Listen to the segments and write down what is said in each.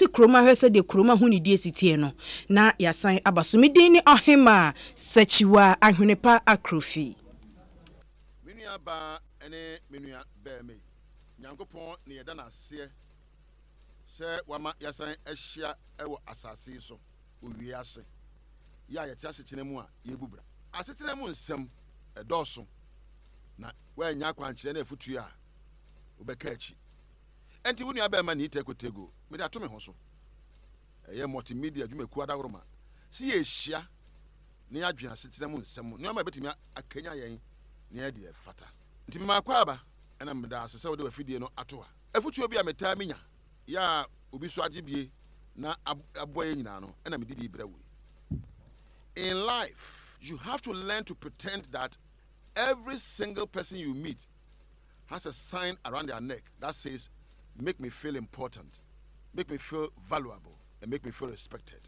Kurom ahwɛ sɛdeɛ kurom ahonidie si teɛ no, na yɛasan aba so. Me din ne Ɔhemaa Sakyiwaa Ahwenepa Akrofi. Me nua baa ne me nua barima yi, Nyankopɔn na yɛda no aseɛ sɛ wama yɛasan ahyia wɔ asase yi so owie ase yi a yɛte asetena mu a yɛrebu bra. Asetena mu nsɛm dɔɔso na woannya akwankyerɛ ne afotuo a, wobɛka akyi. Enti wo nua barima Nii Teko Tego, mede ato me ho so. Ɛyɛ Multimedia dwumakuo adaworoma sɛ yɛrehyia na yɛadwene asetena mu nsɛm, nneɛma a ɛbɛtumi akanyan yɛn na yɛayɛ deɛ ɛfata. Nti mema akwaaba na meda ase sɛ wode w'afidie no ato ha. Afotuo bi a metaa menya yɛ a obi so agye bie na aboa yɛn nyinaa no na mede bi rebrɛ wo yi. In life, you have to learn to pretend that every single person you meet has a sign around their neck that says make me feel important, make me feel valuable and make me feel respected.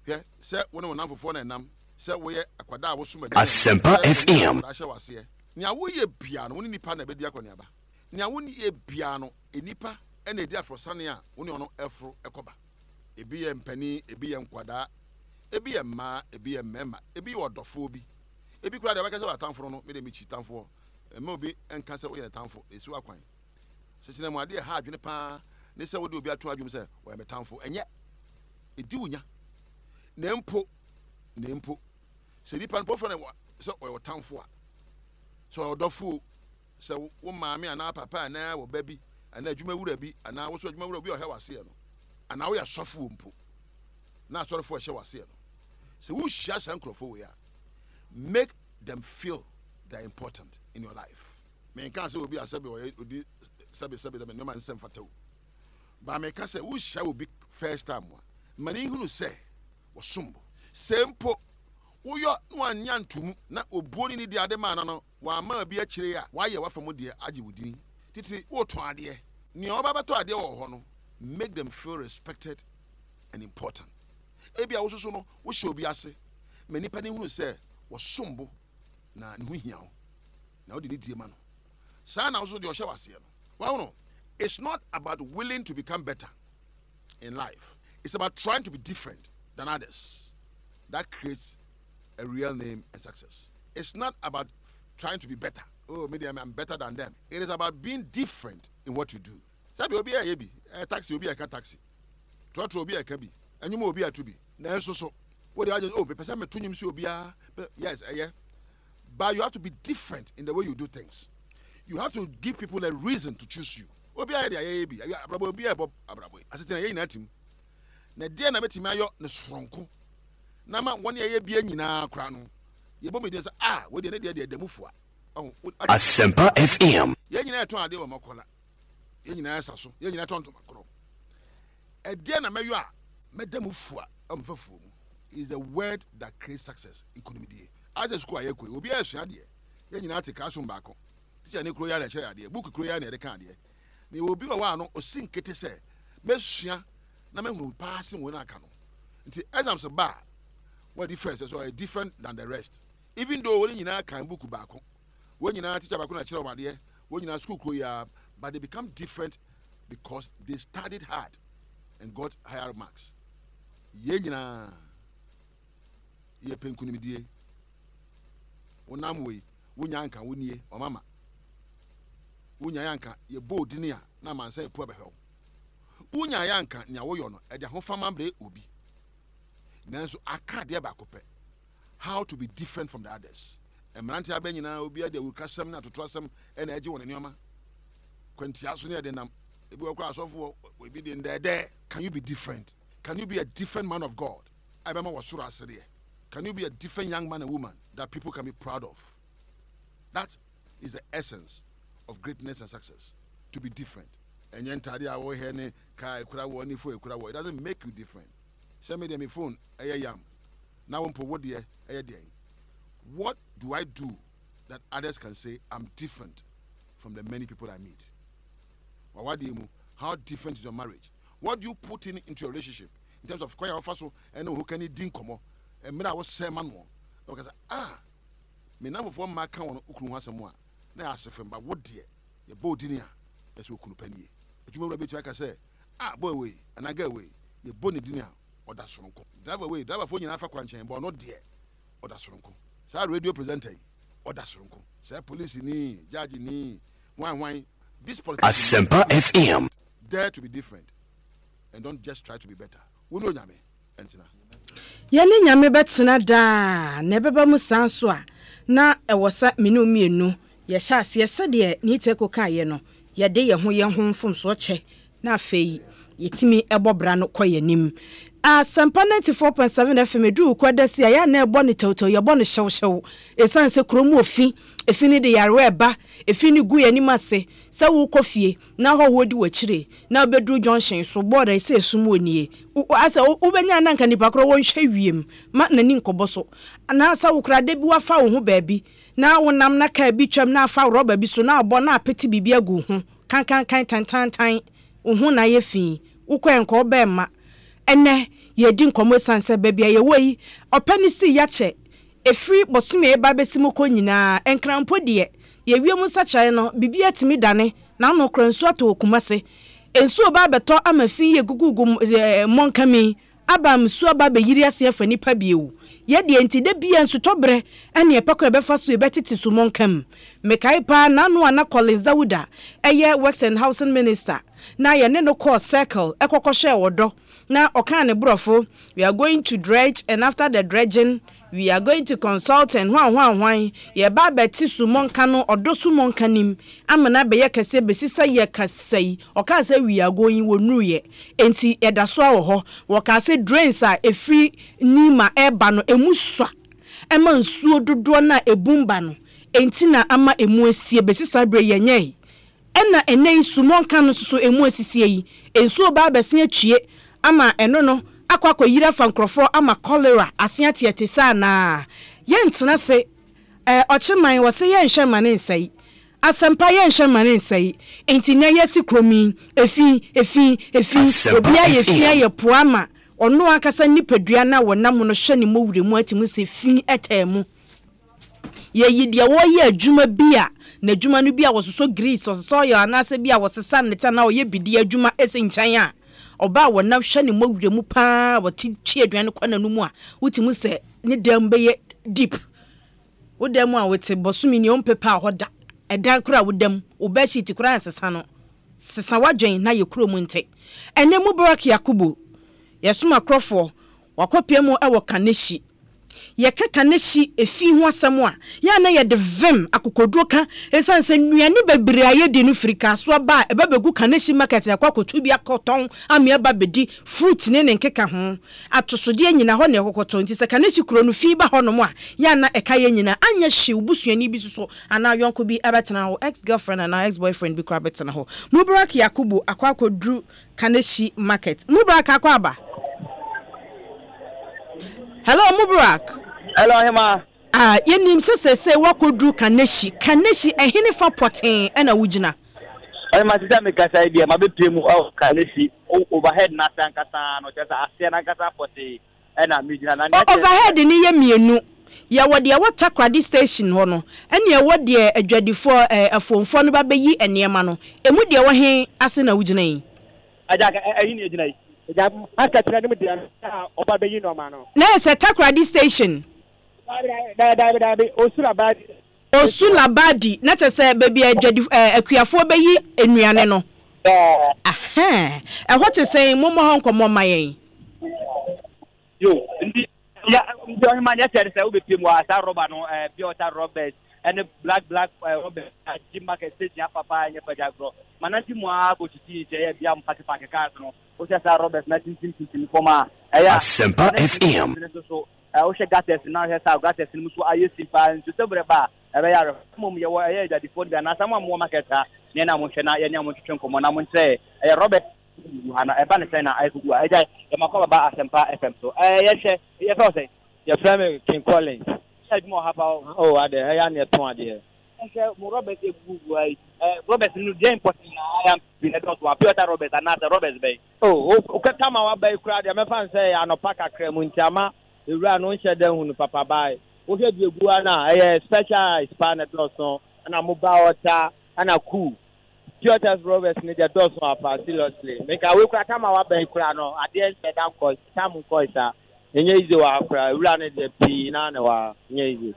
Hwɛ, sɛ wo ne wo nnamfofoɔ na ɛnam, sɛ woyɛ akwadaa a wosom agya ne ɛna, Asempa sɛ wo ne FM. akwadaa hyɛ w'aseɛ, nea woyɛ biara no, wo ne nnipa na ɛbɛdi akɔneaba. Nea woyɛ biara no, nnipa na ɛdi aforɔsane a wo ne wɔn reforo kɔba. Ebi yɛ mpanin, ebi yɛ nkwadaa, ebi yɛ mmaa, ebi yɛ mmarima, ebi yɛ ɔdɔfoɔ bi, ebi koraa deɛ wɔbɛka sɛ ɔyɛ atamfo no no, me deɛ mekyi tamfoɔ. Mma obi nka sɛ woyɛ ne tamfo, na esiw akwan. Asekyerɛ mu ade a ɛha adwene paa ne sɛ wode obi ato adwene mu sɛ ɔyɛ me tamfo. Ɛnyɛ. Edi wo nya. Na mpo, na mpo, sɛ nipa no mpo wofrɛ no sɛ ɔyɛ ɔtamfo a, sɛ ɔyɛ ɔdɔfo o, sɛ wo maame anaa papa anaa wo ba bi anaa adwumawura bi anaa wo so adwumawura obi a ɔhwɛ w'aseɛ no, anaa woyɛ asɔfo o mpo, na asɔrefo a ɛhyɛ w'aseɛ no, sɛ wohyia saa nkurɔfoɔ wei a, make them feel they are important in your life. Menka sɛ obi a sɛbe ɔyɛ odi sɛbe sɛbe dɛm nneɛma nsɛ mfata o. Ba meka sɛ wohyia obi first time a, ma ne nhunu sɛ wɔsom bo. Sɛ mpo woyɔ na wannya ntomu na obuo ne nidi ade maa no no wamma bi akyire a, wayɛ w'afa mu deɛ agye wo din. Titiri wotɔn adeɛ, nea ɔba bɛtɔ adeɛ wɔ hɔ no, make them feel respected and important. Ebia wo nso so no wohyɛ obi ase ma nnipa no hunu sɛ wɔsom bo na ne ho hia wo, na wode nidie ma no. Saa na wo nso deɛ ɔhyɛ w'aseɛ no. Wahono? It's not about willing to become better in life. It's about trying to be different than others. That creates a real name and success. It's not about trying to be better. Oh, maybe I'm better than them. It is about being different in what you do. Sɛbi obi a ɛyɛ bi, ɛyɛ taxi, obi a ɛka taxi. Trɔtrɔ obi a ɛka bi, ɛnwom obi a ɛto bi. Nanso so, wode agye, oh, mepɛ sɛ meto nnwom sɛ obiara. Yes, ɛyɛ. But you have to be different in the way you do things. You have to give people a reason to choose you. Obi ayɛ de ayɛyɛ bi, abrabɔ obi a ɛbɔ abrabɔ yi. Asetena yɛ nyinaa tim. Na deɛ na mɛtumi ayɔ ne soronko na ma wɔn a ɛyɛ bia nyinaa koraa no yɛbɔ me din sɛ ah wei deɛ ne deɛ deɛ da mu fua. Asempa FM. Yɛn nyinaa yɛtɔn adeɛ wɔ Mɔkɔla. Yɛn nyinaa yɛsa so. Yɛn nyinaa yɛtɔn ntoma korɔ. Ɛdeɛ na mɛyɔ a mɛda mu fua ɛwɔ me fafuo mu. Is the word that creates success, nkunimdie. Ayɛ sɛ sukuu a yɛkɔ yi, obiara resua adeɛ. Yɛn nyinaa te classroom baako. Tikya ne kuro yi ara na ɛkyerɛ yɛn adeɛ. Book kuro yi ara na yɛde ka adeɛ. Na yɛwɔ obi wɔ hɔ a no ɔsi nkete sɛ mɛsua na mahunu paa sen wɔn a aka no. Nti exams ba a, wadi first, ɛsɛ ɔyɛ different than the rest. Even though wɔn nyinaa kan book baako, wɔn nyinaa tikya baako na ɛkyerɛ wɔn adeɛ, wɔn nyinaa sukuu kuro yi ara, but they become different because they studied hard and got higher marks. Yɛn nyinaa yɛpɛ nkunimdie. Wonam wei, wonya anka wonie, ɔmama. Wonya yɛ anka yɛbɔ odini a na amansan epu abɛhwɛ wo. Wonya yɛ anka nea woyɔ no ɛde ahofama brɛ obi. Nanso aka adeɛ baako pɛ, how to be different from the others. Mmerante abɛ nyinaa obiara de awurukasɛm ne atotorasɛm na ɛgye wɔn nneɛma. Kwantia so ne ɛde nam. Ebi wɔ koraa asɔfoɔ, ebi de ndɛɛdɛɛ. Can you be different? Can you be a different man of God a ɛbɛma wɔsoro asereɛ? Can you be a different young man and woman that people can be proud of? That is the essence of greatness and success. To be different. Ɛnyɛ ntaade a wɔhɛ ne kaa ekura wɔ ne phone ekura wɔ. It doesn't make you different. Sɛ me deɛ me phone ɛyɛ yam na wo mpo wo deɛ ɛyɛ deɛn? What do I do that others can say I'm different from the many people I meet? W'awadeɛ mu, how different is your marriage? What do you put in into your relationship in terms of kwan a wofa so ne wo hokani di nkɔmmɔ, mmerɛ a wosɛe ma noɔ na wɔka sɛ ah me nnamfofoɔ mmaa ka wɔn okunu ho asɛm a na ɛyɛ asefem ba wo deɛ yɛbɔ wo dini a na sɛ okunu pa nie. Adwumawura bɛtumi aka sɛ ah boy wei anaa girl wei Yɛbɔ ne din a, ɔda soronko. Driver wei, driverfoɔ nyinaa fa kwankyɛn, but ɔno deɛ, ɔda soronko. Saa radio presenter yi, ɔda soronko. Saa polisini, judge ni, hwan hwan, this politician Asempa FM. Dare to be different and don't just try to be better. Wo ne Onyame ntena. Yɛne Nyame bɛtena daa, na ɛbɛba mu saa nso a, na ɛwɔ sɛ me ne wo mmienu yɛhyɛ aseɛ sɛdeɛ Niteko kaeɛ no, yɛde yɛn ho yɛn ho mfomsoɔ kyɛ na afei yɛtumi bɔ bra no kɔ yɛn anim. Asɛmpa 94.7 FM ɛduru wo kwadasi a, yɛ a na ɛbɔ no tɛwtɛw, yɛbɔ no hyewhyew, ɛsiane sɛ kurom wɔ fi, efi no de yarewa ɛba, efi no gu yɛn anim ase, sɛ wokɔ fie na ahɔhoɔ di w'akyire na wobɛduru junction so, bɔɔd a ɛsɛ esum wɔ nie, asɛ wobɛnya na nka nipa korɔ wɔnhwɛ wiem ma n'ani nkɔbɔ so, anaasɛ wo koraa da bi wafa wo ho baabi na wonam na kaa bi twam na afa rɔba bi so na abɔ na apete biribi agu wo ho. Kankankan tantantan, wo ho na ayɛ fi, wokɔ ɛ nka ɔbɛ mma. Ɛnnɛ yɛredi nkɔmmɔ ɛsiane sɛ baabi a yɛwɔ yi, ɔpɛ no sii yɛakyɛ. Ɛfiri bosome a ɛreba abɛsi mu kɔ nyinaa, Nkran mpo deɛ, yɛn wiem nsakyeraeɛ no, biribiara tumi dane, na ano koraa nsuo atɔ wɔ Kumase. Nsuo reba abɛtɔ ama fi yi agugugu mmɔnka mu yi, Aba nsu aba abɛyiri ase afa nnipa bio. Yɛ deɛ nti da biara nsutɔ berɛ ne ɛpɛ kwan a ɛbɛfa so yɛbɛtete sumɔnka mu. Mekae paa n'ano a na Collins Dawuda yɛ Works and Housing Minister na yɛne no kɔɔ Circle kɔ kɔhwɛɛ ɔdɔ na ɔkaa ne borɔfo we are going to dredge and after the dredging we are going to consult and hwan hwan hwan yɛreba abɛte sumɔnka no ɔdɔ sumɔnka nim amena abɛyɛ kɛseɛ bɛsi sɛ yɛkasa yi ɔkaa sɛ we are going wɔnnuruiɛ Enti ɛda so ara wɔ hɔ. Wɔkaa sɛ drains a ɛfiri Nima reba no, ɛmu sua ma nsuo dodoɔ no a ɛbum ba no, enti na ama ɛmu asie. Bɛsi saa berɛ yi, ɛnyɛe. Ɛna ɛnnɛ yi, Sumɔnka no nso so, ɛmu asisie yi, nsuo reba abɛsen atwie ama ɛno no akɔ akɔyiri afa nkurɔfoɔ ama cholera asen ate ate saa anaa? Yɛntena ase. Ɛɛ, Ɔkyeman, wɔse yɛnhwɛ mma no nsɛe. Asɛmpa yɛnhwɛ mma no nsɛe. Enti nnɛ yɛasi kurom yi, efi, efi, efi, Asempa obiara yɛ fi FM. ayɛ poa ama ɔno ankasa nipadua no a wɔnam mu no hyɛ ne mmɔwura mu ate mu sɛ fi taa mu. Yɛyi deɛ ɔreyɛ adwuma bi a n'adwuma no bi a wɔsosɔ grease, wɔsosɔ oil anaasɛ bi a wɔsesa nnɛte anaa ɔyɛ bidie adwuma si nkyɛn a, ɔbaa a wɔnam hwɛ ne mmɔwura mu pa ara a ɔte twe aduane kɔ n'anomu a, wote mu sɛ ne dan mu bɛyɛ deep. Wo dan mu a wote, bosome nie wompepaa hɔ da. Ɛdan koraa a woda mu, wo bedsheet koraa nsesa no. Sesa w'adwen na yɛ kurom nte. Ɛnnɛ Mubarak Yakubu, yɛn somakorɔfoɔ, wakɔpia mu wɔ Kaneshie. Yɛka Kaneshie efi ho asɛm a, yɛ a na yɛde vim, akokoduro ka, esiane sɛ nnuane bebree a yɛdi no firi Kasoa ba a, ɛba bɛgu Kaneshie market na yɛakɔ akɔtu bi akɔtɔn ama yɛaba abɛdi, fruit ne ne nkekaho. Atosodeɛ nyina hɔ na yɛkɔkɔtɔ nti sɛ Kanehyi kuro no fi ba hɔnom a, yɛ a na ɛka yɛn nyinaa. Anyɛ hwee wo busuani bi soso anaa yɔnko bi bɛtena hɔ, ex girlfriend anaa ex boyfriend bi koraa bɛtena hɔ. Mubarak Yakubu akɔ akɔduru Kanehyi market. Mubarak akɔ aba? Hello Mubarak. Hello Ɔhemaa. Ah, yɛnim sɛ seesei woakɔduru Kanehyi. Kanehyi, ɛhene fa pɔtee na wogyina? Ɔhemaa, seesei a mekasa yi deɛ, mabɛpue mu wɔ Kanehyi overhead no ase ankasa no, kyerɛ sɛ aseɛ no ankasa pɔtee na megyina. Na nea ɛkyerɛ ne sɛ. Overhead no yɛ mmienu. Yɛwɔ deɛ ɛwɔ Takoradi station hɔ no, ɛne ɛwɔ deɛ adwadifoɔ, ɛɛ, afuomfoɔ no ba bɛyi nneɛma no. Ɛmu deɛ ɛwɔ he ase na wogyina yi? Agya, ɛhe na egyina yi? Agya, market no anim deɛ no a ɔba bɛyi nnoɔma no. Na ɛsɛ Takoradi station. Daabi, daabi, daabi, Osu Labadi. Osu Labadi, na kyerɛ sɛ baabi a adwadi, ɛɛ, akuafoɔ bɛyi nnuane no. Ahɛn, ɛhɔ te sɛn? Mommɔ hɔ nkɔmmɔ mma yɛn. Yo, nti ya nti ɔhema deɛ ɛkyɛ ne sɛ wobɛpie mu a saa rɔba no ɛɛ pure water rɔbɛs ɛne black black ɛɛ rɔbɛs agye market station apapa ɛnyɛ pɛgya agorɔ manante mu ara kɔ titi nkyɛn yɛ bia mo pake pake cars no wohyɛ saa rɔbɛs na tintim tintim fam a ɛyɛ a Asempa ɛne FM. ne so so ɛɛ wohwɛ gutters na wohwɛ saa gutters no mu so ayɛ fi paa nso sɛ berɛ ba a ɛbɛyɛ awerɛhoɔ. Mmom yɛwɔ ɛyɛ adwadifoɔ no bi anaasɛ mo a mowɔ market ha ne ɛne a monhwɛ na yɛne a montwetwe nkɔmmɔ na monkyerɛ ɛyɛ rɔbɛs Gugu ha na ɛba ne sɛn na ayɛ kogu a agya yɛma kɔ baba Asɛmpa FM so ɛɛ yɛhwɛ yɛfrɛ wo sɛn? Yɛfrɛ me King Collins. Woyɛ adwuma wɔ ha paa o. Oh adɛ ɛyɛ a na yɛtɔn adeɛ. Yɛhwɛ mo rɔbɛs egugu gu ha yi ɛɛ rɔbɛs no deɛn pɔtee na ayɛ bi na ɛdɔɔso wɔ ha pure water rɔbɛs anaasɛ rɔbɛs bɛn? Oh wo kɛtɛ ama waba yi koraa deɛ mɛfa no sɛ ɛyɛ anɔpa kakra mu nti ama ewura no nhyɛ da nhu no papa bae wohwɛ deɛ egu ha no a ɛyɛ special ice paa na ɛdɔɔso ɛna mobile water ɛna cool. Pure water robbers no deɛ dɔɔso apa seriously. Meka wei koraa time a waba yi koraa no adeɛ nhyɛ da nkɔ time nkɔe saa. Ɛnyɛ easy wɔ ha koraa wura no deɛ pii naa na ɛwɔ ha ɛnyɛ easy.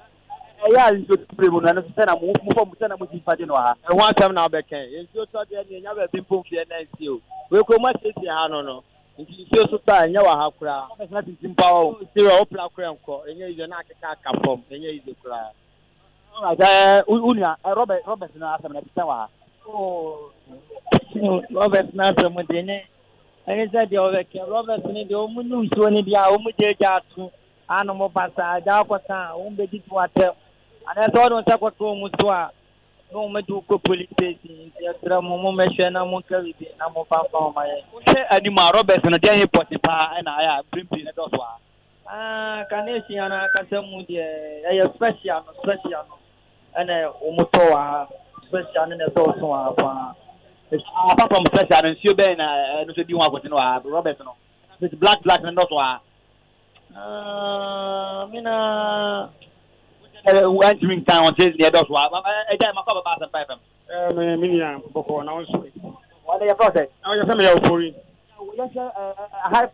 Ɛyɛ a nsuo tɔ berɛ mu no ɛno nso sɛn na mo mo fam sɛn na mo si fa gye no wɔ ha? Ɛho asɛm na wobɛka yi. Nsuo tɔ deɛ neɛ nya baabi mpo mfeɛ nan nsie o. Wei koraa ɔmo asiesie ha no no nti nsuo so tɔ a ɛnyɛ wɔ ha koraa. Wobɛtena tintim paa o. Oh serious wo pra koraa nkɔ ɛnyɛ easy na akeka aka fam ɛnyɛ easy koraa. Alright ɛɛ wo nua Robert Robert no asɛm no ɛte sɛn wɔ ha? Oh Robert no asɛm deɛ ɛnyɛ ɛne sɛ deɛ ɔbɛka Robert no deɛ ɔmo nu nsuo no deɛ a ɔmo gyaagyaa ato ano mo basaa gya akɔsa a wɔn bɛdidi w'atɛm anaasɛ wɔde wɔn nsa kɔto wɔn so a na wɔn de wokɔ police station nti ɛsrɛ mo mo mmɛhwɛ na mo nka biribi na mo mfa mfa wɔn ayɛ. Wohwɛ anim a Robert no deɛ he pɔte paa ɛna ayɛ a mprempren ɛdɔɔso a? Ah, carnation no ankasa mu deɛ ɛyɛ special no special no ɛna wɔn tɔ wɔ ha special no na ɛdɔɔso wɔ ha paa. Apart from special no nsuo bɛn na ɛno nso di ho akotene wɔ ha Robert no black black no dɔɔso wɔ ha. Ah, me na. Wantumi nka wɔn sɛ nea ɛdɔɔso wɔ ha ɛgya ɛma kɔ ababa asɛmpa fm. Ɛɛ me me nua bɔkɔɔ na wo nso. Wɔn yɛ fɛ sɛ. Na wɔyɛ sɛ meyɛ ofori. Yɛhwɛ aha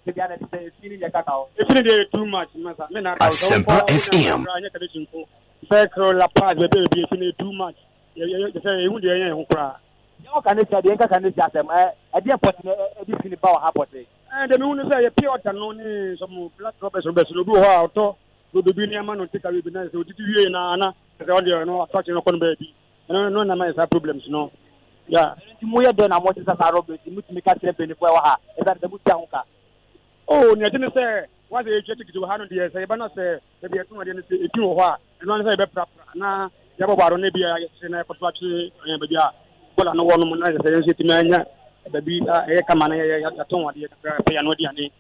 tebea na ɛte sɛ efi ne deɛ ɛkaka hɔ. Efi ne deɛ yɛ too much masa me na Asempa FM. Nyɛ connection mpo. Circle La Paz baabi a baabi efi ne too much. Yɛ yɛ yɛ sɛ ehu deɛ ɛyɛ ho koraa. Yɛwɔ Kaneshia deɛ yɛnka Kaneshia asɛm ɛ ɛdeɛ pɔte na ɛde fi ne ba wɔ ha pɔte. Ɛɛ deɛ mehu ne sɛ yɛ pure water no ne some black rubbers rubbers no obi wɔ hɔ a ɔtɔ brodo bi ne ama no take away bi na sɛ odidi wie na ana sɛ ɔde ɔno ato akyene no kɔ no baabi ɛno no na ma yɛ saa problems no yeah. Ɛno nti moyɛ dɛn na mosesa saa rubbish yi motumi ka kyerɛ mpanyinfoɔ ɛwɔ ha ɛsiane sɛ motua ho ka. Oh nea ɛte ne sɛ wɔn sɛ yɛtua tikiti wɔ ha no deɛ sɛ yɛba na sɛ baabi yɛtɔn adeɛ no sɛ efi wɔ hɔ a ɛno ara ne sɛ yɛbɛprapra na yɛabɔbɔ ano na ebi a yɛkyere na yɛkɔto atwere ɛɛ baabi a bɔla no wɔ no mu na sɛ yɛn nso yɛtumi anya baabi a ɛyɛ kama na yɛyɛ yɛatɔn adeɛ kakra pɛ yɛn ano aduane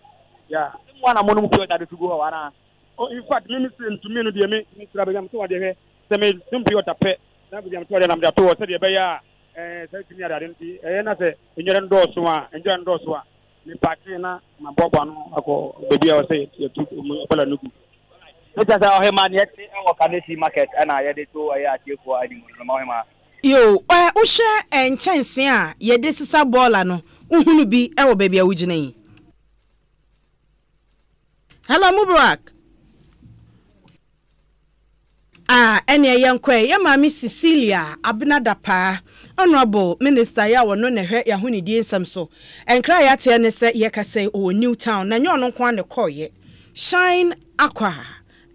yeah. Mo a na monom pure water de to gu hɔ anaa? Oh in fact me me se ntumi no deɛ me me kura baabi a meto adeɛ hwɛ sɛ me nom pure water pɛ na baabi a meto adeɛ na mede ato hɔ sɛdeɛ ɛbɛyɛ a ɛɛ sɛ tumi ade ade nti ɛyɛ na sɛ nnwɛrɛ no dɔɔso a nnwɛrɛ no dɔɔso a me paake na maboaboa ano akɔ baabi a ɔsɛ yɛtu bɔla no gu. Ne kyɛ sɛ ɔhema neɛ te wɔ Kaneshie market ɛna yɛde to ɛyɛ atiefoɔ anim no ma ɔhema. Yoo, ɛ, wohwɛ ɛ, nkyɛnsee a yɛde sesa bɔɔla no, wohunu bi wɔ baabi a wogyina yi? Hello, Mubarak. Ah ɛneɛ yɛnkɔ ɛ, yɛ maame Cecilia Abena Dapaah, Honourable Minister yi a ɔno na ɛhwɛ yɛahonidie nsɛm so. Nkra a yɛateɛ ne sɛ yɛkasa yi ɔwɔ New Town na ɛnyɛ ɔno nko ara na ɛkɔeɛ. Shine Akwa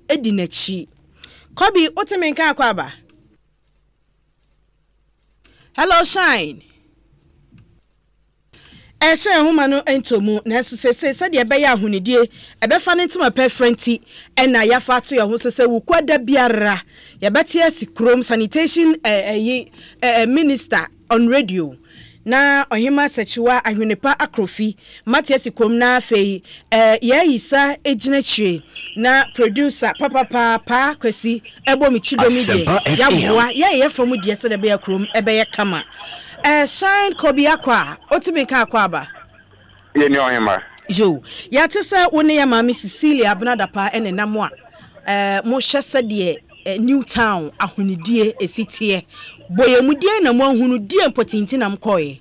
di n'akyi. Kɔbi, wote me nka Akwaaba? Hello Shine. Ɛhyɛ nhoma no ntomu, nanso seesei sɛdeɛ ɛbɛyɛ a ahonidie ɛbɛfa ne ntoma pa afira nti na yɛafa ato yɛn ho so sɛ Wukuada da biara yɛbɛte asi kurom sanitation ɛyi minister on radio na Ɔhema Sakyiwa Ahwenepa Akrofi mate asi kurom na afei yɛayisa gyina akyire na producer papapaa Paa Kwasi ɛbɔ me kyidɔm yi deɛ Asempa FM. yɛaboa yɛayɛ yɛ fam deɛ sɛdeɛ ɛbɛyɛ kurom ɛbɛyɛ kama. Eh, Shine Kobi Akwa, otumi nka Akwaaba? Yɛ nua ɔhemma. Yo, yɛate sɛ wo ne yɛ maame Cecilia Abena Dapaah ɛna nam a eh, mohwɛ sɛdeɛ eh, New Town ahonidie ɛsi teɛ. Bɔ yɛn mu, deɛn na moahunu, deɛn pɔtee nti na mokɔeɛ?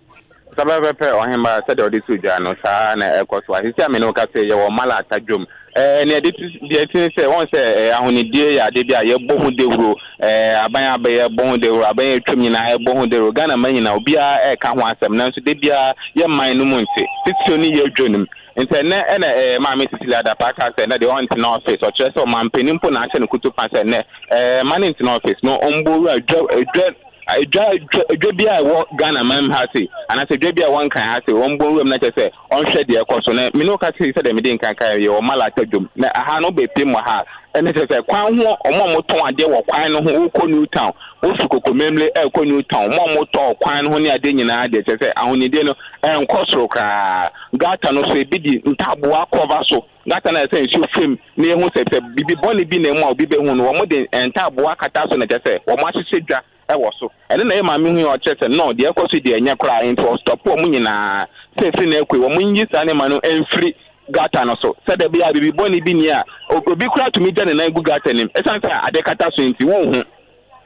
Saa pɛpɛɛpɛ, ɔhemmaa, sɛdeɛ wode too dwa no, saa ara na ɛkɔ so. Seesei a me ne wo kasa yi, yɛwɔ Malata dwom. Ɛɛ, nea ɛde to, deɛ ɛte ne sɛ, woahu sɛ, ɛɛ, ahonidie yɛ adeɛ bi a yɛbɔ ho dawuro. Ɛɛ, aban aba yi ɛrebɔ ho dawuro, aban a atwam nyinaa ɛrebɔ ho dawuro, Ghana man nyinaa, obiara reka ho asɛm, nanso da biara yɛn man no mu nte, titiriw ne yɛn dwa no mu. Nti ɛnnɛ ɛna ɛɛ, Maame Cecilia Dapaah kaa sɛ ɛnnɛ deɛ ɔntena office, ɔkyerɛ sɛ ɔmanpanin mpo na ahyɛ no kutupa sɛ ɛnnɛ ɛɛ, mma no ntena office na ɔmmɔ wura dwa, dwa, dwa, dwa, dwa biara a ɛwɔ Ghana man mu ha sei, anaasɛ dwa bi a ɛwɔ Nkran ha sei, ɔmmɔ nwura mu na kyerɛ sɛ ɔnhwɛ deɛ ɛkɔ so. Na me ne wo ka sei sɛdeɛ mede nkan kaeɛ, yɛwɔ Malata dwom, na ɛha no wobɛpiem wɔ ha a, ɛne kyerɛ sɛ kwan ho, wɔn a wɔtɔn adeɛ wɔ kwan no ho, wokɔ New Town, wofi Kokomlemle ɛrekɔ New Town, wɔn a wɔtɔn kwan no ho ne adeɛ nyinaa deɛ kyerɛ sɛ ahonidie no ɛnkɔ soro koraa. Gutter no so, ebi de ntaboa kɔva so. Gutter no ayɛ sɛ nsuo fam na yɛhu sɛ sɛ biribi bɔne bi na ɛmu a obi bɛhu no, wɔde ntaboa akata so na kyerɛ sɛ wɔahyehyɛ dwa wɔ so. Ɛno na ɛyɛ maame hui a ɔkyerɛ sɛ no deɛ ɛkɔ so yi deɛ ɛnyɛ koraa nti ɔstɔpo wɔn nyinaa sɛ ɛfiri nnɛ rekɔ yi wɔn nyi saa nneɛma no mfiri gutter no so sɛdeɛ ɛbɛyɛ a biribi bɔne bi nni a obi koraa tumi gya ne nan gu gutter no mu ɛsiane sɛ ade kata so nti wonhu.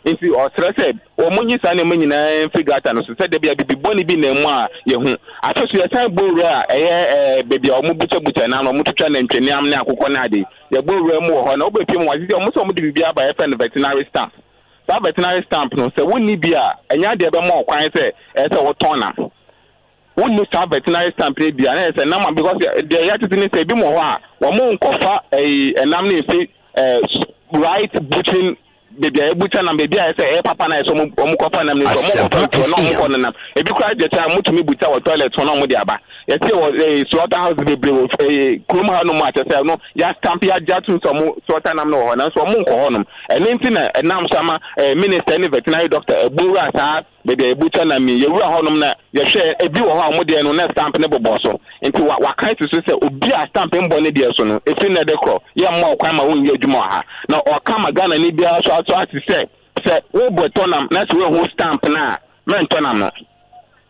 Nti ɔsrɛ sɛ wɔnyi saa nneɛma nyinaa mfiri gutter no so sɛ da bi a biribi bɔne bi nam mu a yɛhu. Afei nso yɛsan bɔ wura a ɛyɛ ɛɛ baabi a wɔbukyabukya nam na wɔtwitwa nantwi nam ne akokɔ ne ade. Yɛbɔ wura mu wɔ hɔ na wobɛpie mu wɔasisi wɔn sɛ wɔde biribi aba yɛfrɛ no veterinary stamp. Saa veterinary stamp no sɛ wonni bi a ɛnyɛ adeɛ ɛbɛma wo kwan sɛ ɛyɛ sɛ wotɔn nam. Wonni saa veterinary stamp no bi a na ɛyɛ sɛ nam a because deɛ yɛatete ne sɛ ebi wɔ hɔ a wɔn nkɔfa ɛyi ɛnam no mfi ɛɛ right butchering baabi a yɛbuta nam baabi a ɛsɛ ɛyɛ papa na ɛsɛ wɔn wɔn kɔfa nam no nso wɔn kɔfa nsuo na wɔn kɔ nenam ebi koraa deɛ kyɛ a wɔtumi buta wɔ toilet ho na wɔn de aba yɛte wɔ ɛɛ slaughter house bebree wɔ ɛɛ kurom ha nom a kyɛ sɛ no yɛastamp yɛagye atum sɛ wɔn slaughter nam no wɔ hɔ nanso wɔn nkɔ hɔ nom ɛno nti na ɛnam so ama ɛɛ minister ne veterinary doctor ɛbɔ saa Baabi a yɛbuta nam yi, yɛwura hɔnom na yɛhwɛ, ebi wɔ hɔ a wɔn deɛ no na stamp no bobɔ so. Nti wa waka asi so sɛ obi a stamp mbɔ ne deɛ so no, ɛfiri nnɛ de korɔ, yɛmma wo kwan ma wonyɛ adwuma wɔ ha. Na ɔka ma Ghanani biara nso aso ate sɛ, sɛ wobɛtɔ nam na sɛ woanhu stamp no a, mɛntɔ nam no.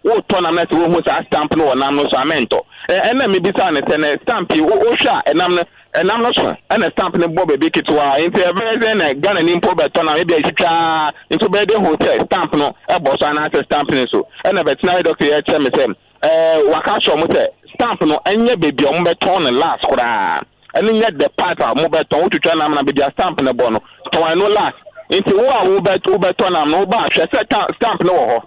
Wotɔ nam na sɛ wohu saa stamp no wɔ nam no so a, mɛntɔ. Ɛ ɛnna mebisaa no sɛ, na stamp yi, wo wohwɛ a ɛnam no, Ɛnam no so na stamp no bɔ baabi ketewa nti ɛbɛyɛ dɛn na Ghanani mpo bɛtɔ nam ebia etwitwa ara nti wobɛyɛ dɛn hu sɛ stamp no bɔ so anaasɛ stamp no so ɛna veterinary doctor yi kyerɛ me sɛ ɛɛ waka akyerɛ wɔn sɛ stamp no ɛnyɛ baabi a wɔbɛtɔn no last koraa ɛno nyɛ the part a wɔbɛtɔn wotwitwa nam na baabi a stamp no bɔ no tɔn ɛno last nti wo a wobɛtɔ nam no woba hwɛ sɛ stamp no wɔ hɔ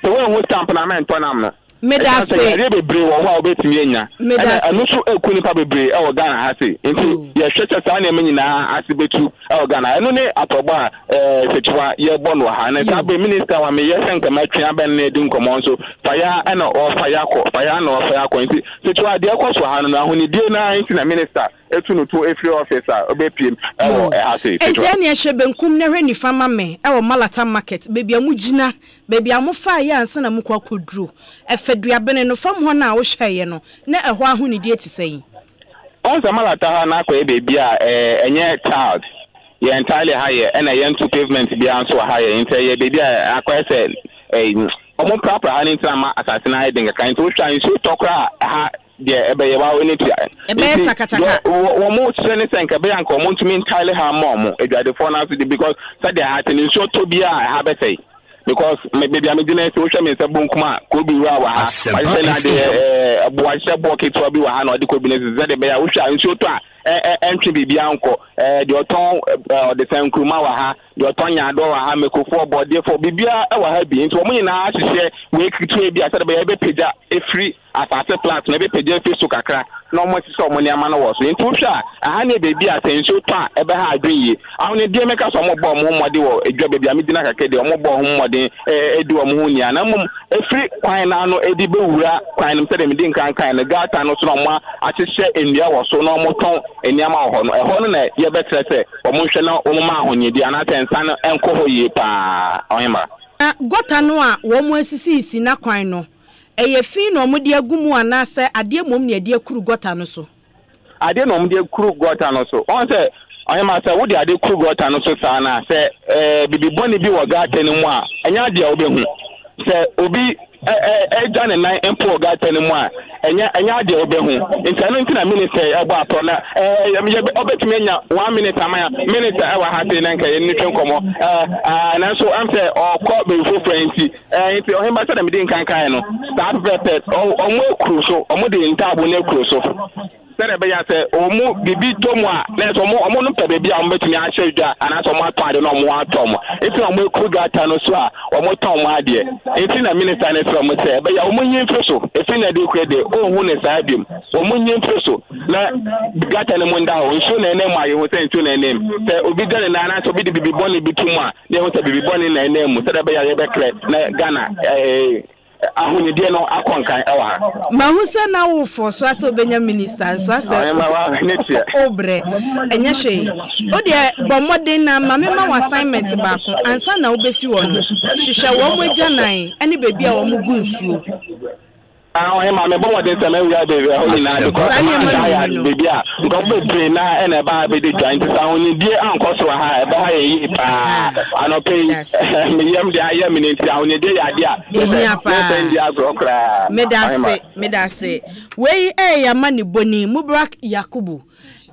Sɛ woanhu stamp no a, mɛntɔ nam no. Meda Ɛsiane sɛ ase. yareɛ bebree wɔ hɔ a wobɛtumi anya, Meda ɛna ase. ɛno nso ɛku nnipa bebree wɔ Ghana ha sei. Nti yɛhwɛ sɛ saa nneɛma nyinaa ase bɛtu wɔ Ghana. Ɛno ne atɔbɔ a ɛɛ Sekyiwa yɛbɔ no wɔ ha. Na saa Yo. bere minister wa meyɛ sɛ nka matwe abɛn no adi nkɔmmɔ nso, fa ya ɛna ɔfa ya kɔ, fa ya na ɔfa ya kɔ. Nti Sekyiwa deɛ ɛkɔ so ha no no, ahonidie no ara nti na minister etu no to efiri office a ɔbɛpiem Yoo. ɛwɔ ɛha sei. Enti Sekyiwa. ɛneɛ hwɛ benkum na hwɛ nifa ma me ɛwɔ Malata market, baabi a mogyina, baabi a mofaeɛ ansa na mokɔ akɔduro Ɛfɛduabene no fam hɔ no a wohwɛeɛ no, na ɛhɔ ahonidie te sɛn? Ɔhu sɛ Malata ha no akɔyɛ baabi a ɛɛ ɛnyɛ tiled, yɛn tile ha yɛ ɛna yɛnto pavement biara nso wɔ ha yɛ, nti ɛyɛ baabi a akɔyɛ sɛ ɛɛ wɔn prapra ha no nti na ama asase no ayɛ den kakra, nti wohwɛ a nsuo tɔ koraa a ɛha deɛ ɛbɛyɛ wa ne tua. Ɛbɛyɛ Nti kyakakyaka. deɛ wɔn kyerɛ ne sɛ nka ɛbɛyɛ anka wɔn ntumi ntile ha mma wɔn adwadefoɔ no ase de because sɛdeɛ ɛha te no nsuo tɔ biara ɛha bɛsɛe because me baabi a megyina yi sɛ wohwɛ me nsa bonkum a kobi wura wɔ ha Asempa wahyehyɛ n'ade FM. ɛɛ ɛbo wahyehyɛ boɔ ketewa bi wɔ ha na ɔde kobi no sisi sɛdeɛ ɛbɛyɛ a wohwɛ a nsuo tɔ a ɛ ɛ ɛntwe biribiara nkɔ ɛɛ deɛ ɔtɔn ɛɛ ɔde nkuruma wɔ ha deɛ ɔtɔn nyaadoɔ wɔ ha mmekofoɔ bɔdeɛfoɔ biribiara wɔ ha bi nti wɔn nyinaa ahyehyɛ wei ketewa bi a sɛdeɛ ɛbɛyɛ ɛbɛpagya efiri asase flat no ɛbɛpagya afiri so kakra na wɔahyehyɛ wɔn nneɛma no wɔ so. Nti wohwɛ a, ɛha ne baabi a sɛ nsuo tɔ a ɛbɛha adwene yie. Ahonedeɛ mɛka sɛ wɔbɔ wɔn ho mmɔden wɔ edwa baabi a megyina kakra deɛ wɔbɔ wɔn ho mmɔden ɛdi wɔn ho nia. Na mmom ɛfiri kwan no ano ɛde bɛwura kwan no mu sɛdeɛ medi nkan kan no gutter no so na wɔn ahyehyɛ nnua wɔ so na wɔtɔn nneɛma wɔ hɔ no ɛhɔ no na yɛbɛkyerɛ sɛ wɔn nhwɛ na wɔn ma ahonidie anaasɛ nsa no nkɔ hɔ yie paa. Ɔhemmaa. Na gɔta no a wɔasisisisi n'akwan no, Ɛyɛ fi na wɔde agu mu anaasɛ adeɛ mmom na yɛde akuru gɔta no so? Adeɛ na wɔde akuru gɔta no so. Wɔn sɛ, ɔhema, sɛ wode ade kuru gɔta no so saa no a, sɛ ɛɛ biribi bɔne bi wɔ gɔta no mu a, ɛnyɛ adeɛ a wobɛhu. Sɛ obi ɛgya ne nan mpo wɔ gɔta no mu a, ɛnyɛ ɛnyɛ adeɛ a wobɛhu. Nti ɛno nti na minister yi ɛbɔ apɔ na ɛɛ yɛ ɔbɛtumi anya one minute ama ya minister ɛwɔ ha sei na nka yɛn ne twe nkɔmɔ ɛɛ ɛɛ nanso ɛm sɛ ɔkɔ baabi foforɔ nti. Ɛɛ, nti ɔhemma sɛdeɛ mede nkan kaeɛ no, saa pɛpɛɛpɛ, wɔn akuro so, wɔn de ntaabo no akuro so, sɛdeɛ ɛbɛyɛ a sɛ wɔn mu biribi tɔ mu a, na ɛsɛ wɔn wɔn no pɛ baabi a wɔbɛtumi ahyɛ dwa anaasɛ wɔn atɔn adeɛ na wɔn atɔ wɔn. Nti na wɔn akuro gata no so a wɔtɔn wɔn adeɛ. Nti na minista no srɛ wɔn sɛ ɛbɛyɛ a wɔn nyi mfiri so, ɛfiri na ɛde kura deɛ ɔnhu ne saa biom. Wɔn nyi mfiri so na gata no mu nda hɔ. Nsuo na ɛnam mu a yɛhu sɛ nsuo na ɛnam. Sɛ obi gya ne nan anaasɛ obi de biribi bɔne bi to mu a, na yɛhu sɛ biribi bɔne na ɛnam mu sɛdeɛ ɛbɛyɛ a yɛbɛkrɛ na Ghana eh, ahonidie no akɔ nkan ɛwɔ ha. Mahu sɛ na wofɔ so asɛ wobɛnya minista nso asɛ wobrɛ ɛnyɛ hwee wo deɛ bɔ mmɔden na ma mema wo assignment baako ansa na wobɛfi hɔ no hwehwɛ wɔn agyanan ne baabi a wɔn gu nsuo. Ah, ɔhema, mebɔ mmɔden sɛ mɛwura baabi ɛhɔ nyinaa because Saa nneɛma ɛha yɛ mmienu no. baabi a nkurɔfo bebree na ɛna ɛba ha bɛdi dwa nti sɛ ahonidie ankɔ so wɔ ha a ɛbɛha yɛn yie paa. Aha, Anɔpa yi meda ase. me yam deɛ ayɛ me no nti ahonidie yɛ adeɛ a kyerɛ sɛ Ehia paa. memfa ndi agorɔ koraa. Meda Ɔhema. ase, meda ase. Wei ɛyɛ Amanibɔni Mubarak Yakubu.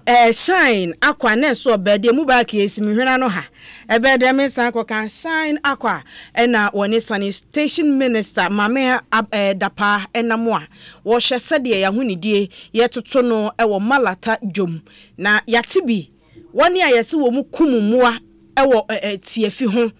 Eh Shine Akwa na ɛso ɔbaa deɛ Mubarak yɛ si me hwene ano ha ɛbɛyɛ dɛ me nsan kɔka Shine Akwa ɛna wɔne Sanitation Minister Maame eh, Dapaa ɛnam a wɔhwɛ sɛdeɛ yɛahonidie yɛtoto no ɛwɔ Malata dwom na yɛate bi wɔne a yɛse wɔn kum mmoa ɛwɔ eh, eh, tiafi ho.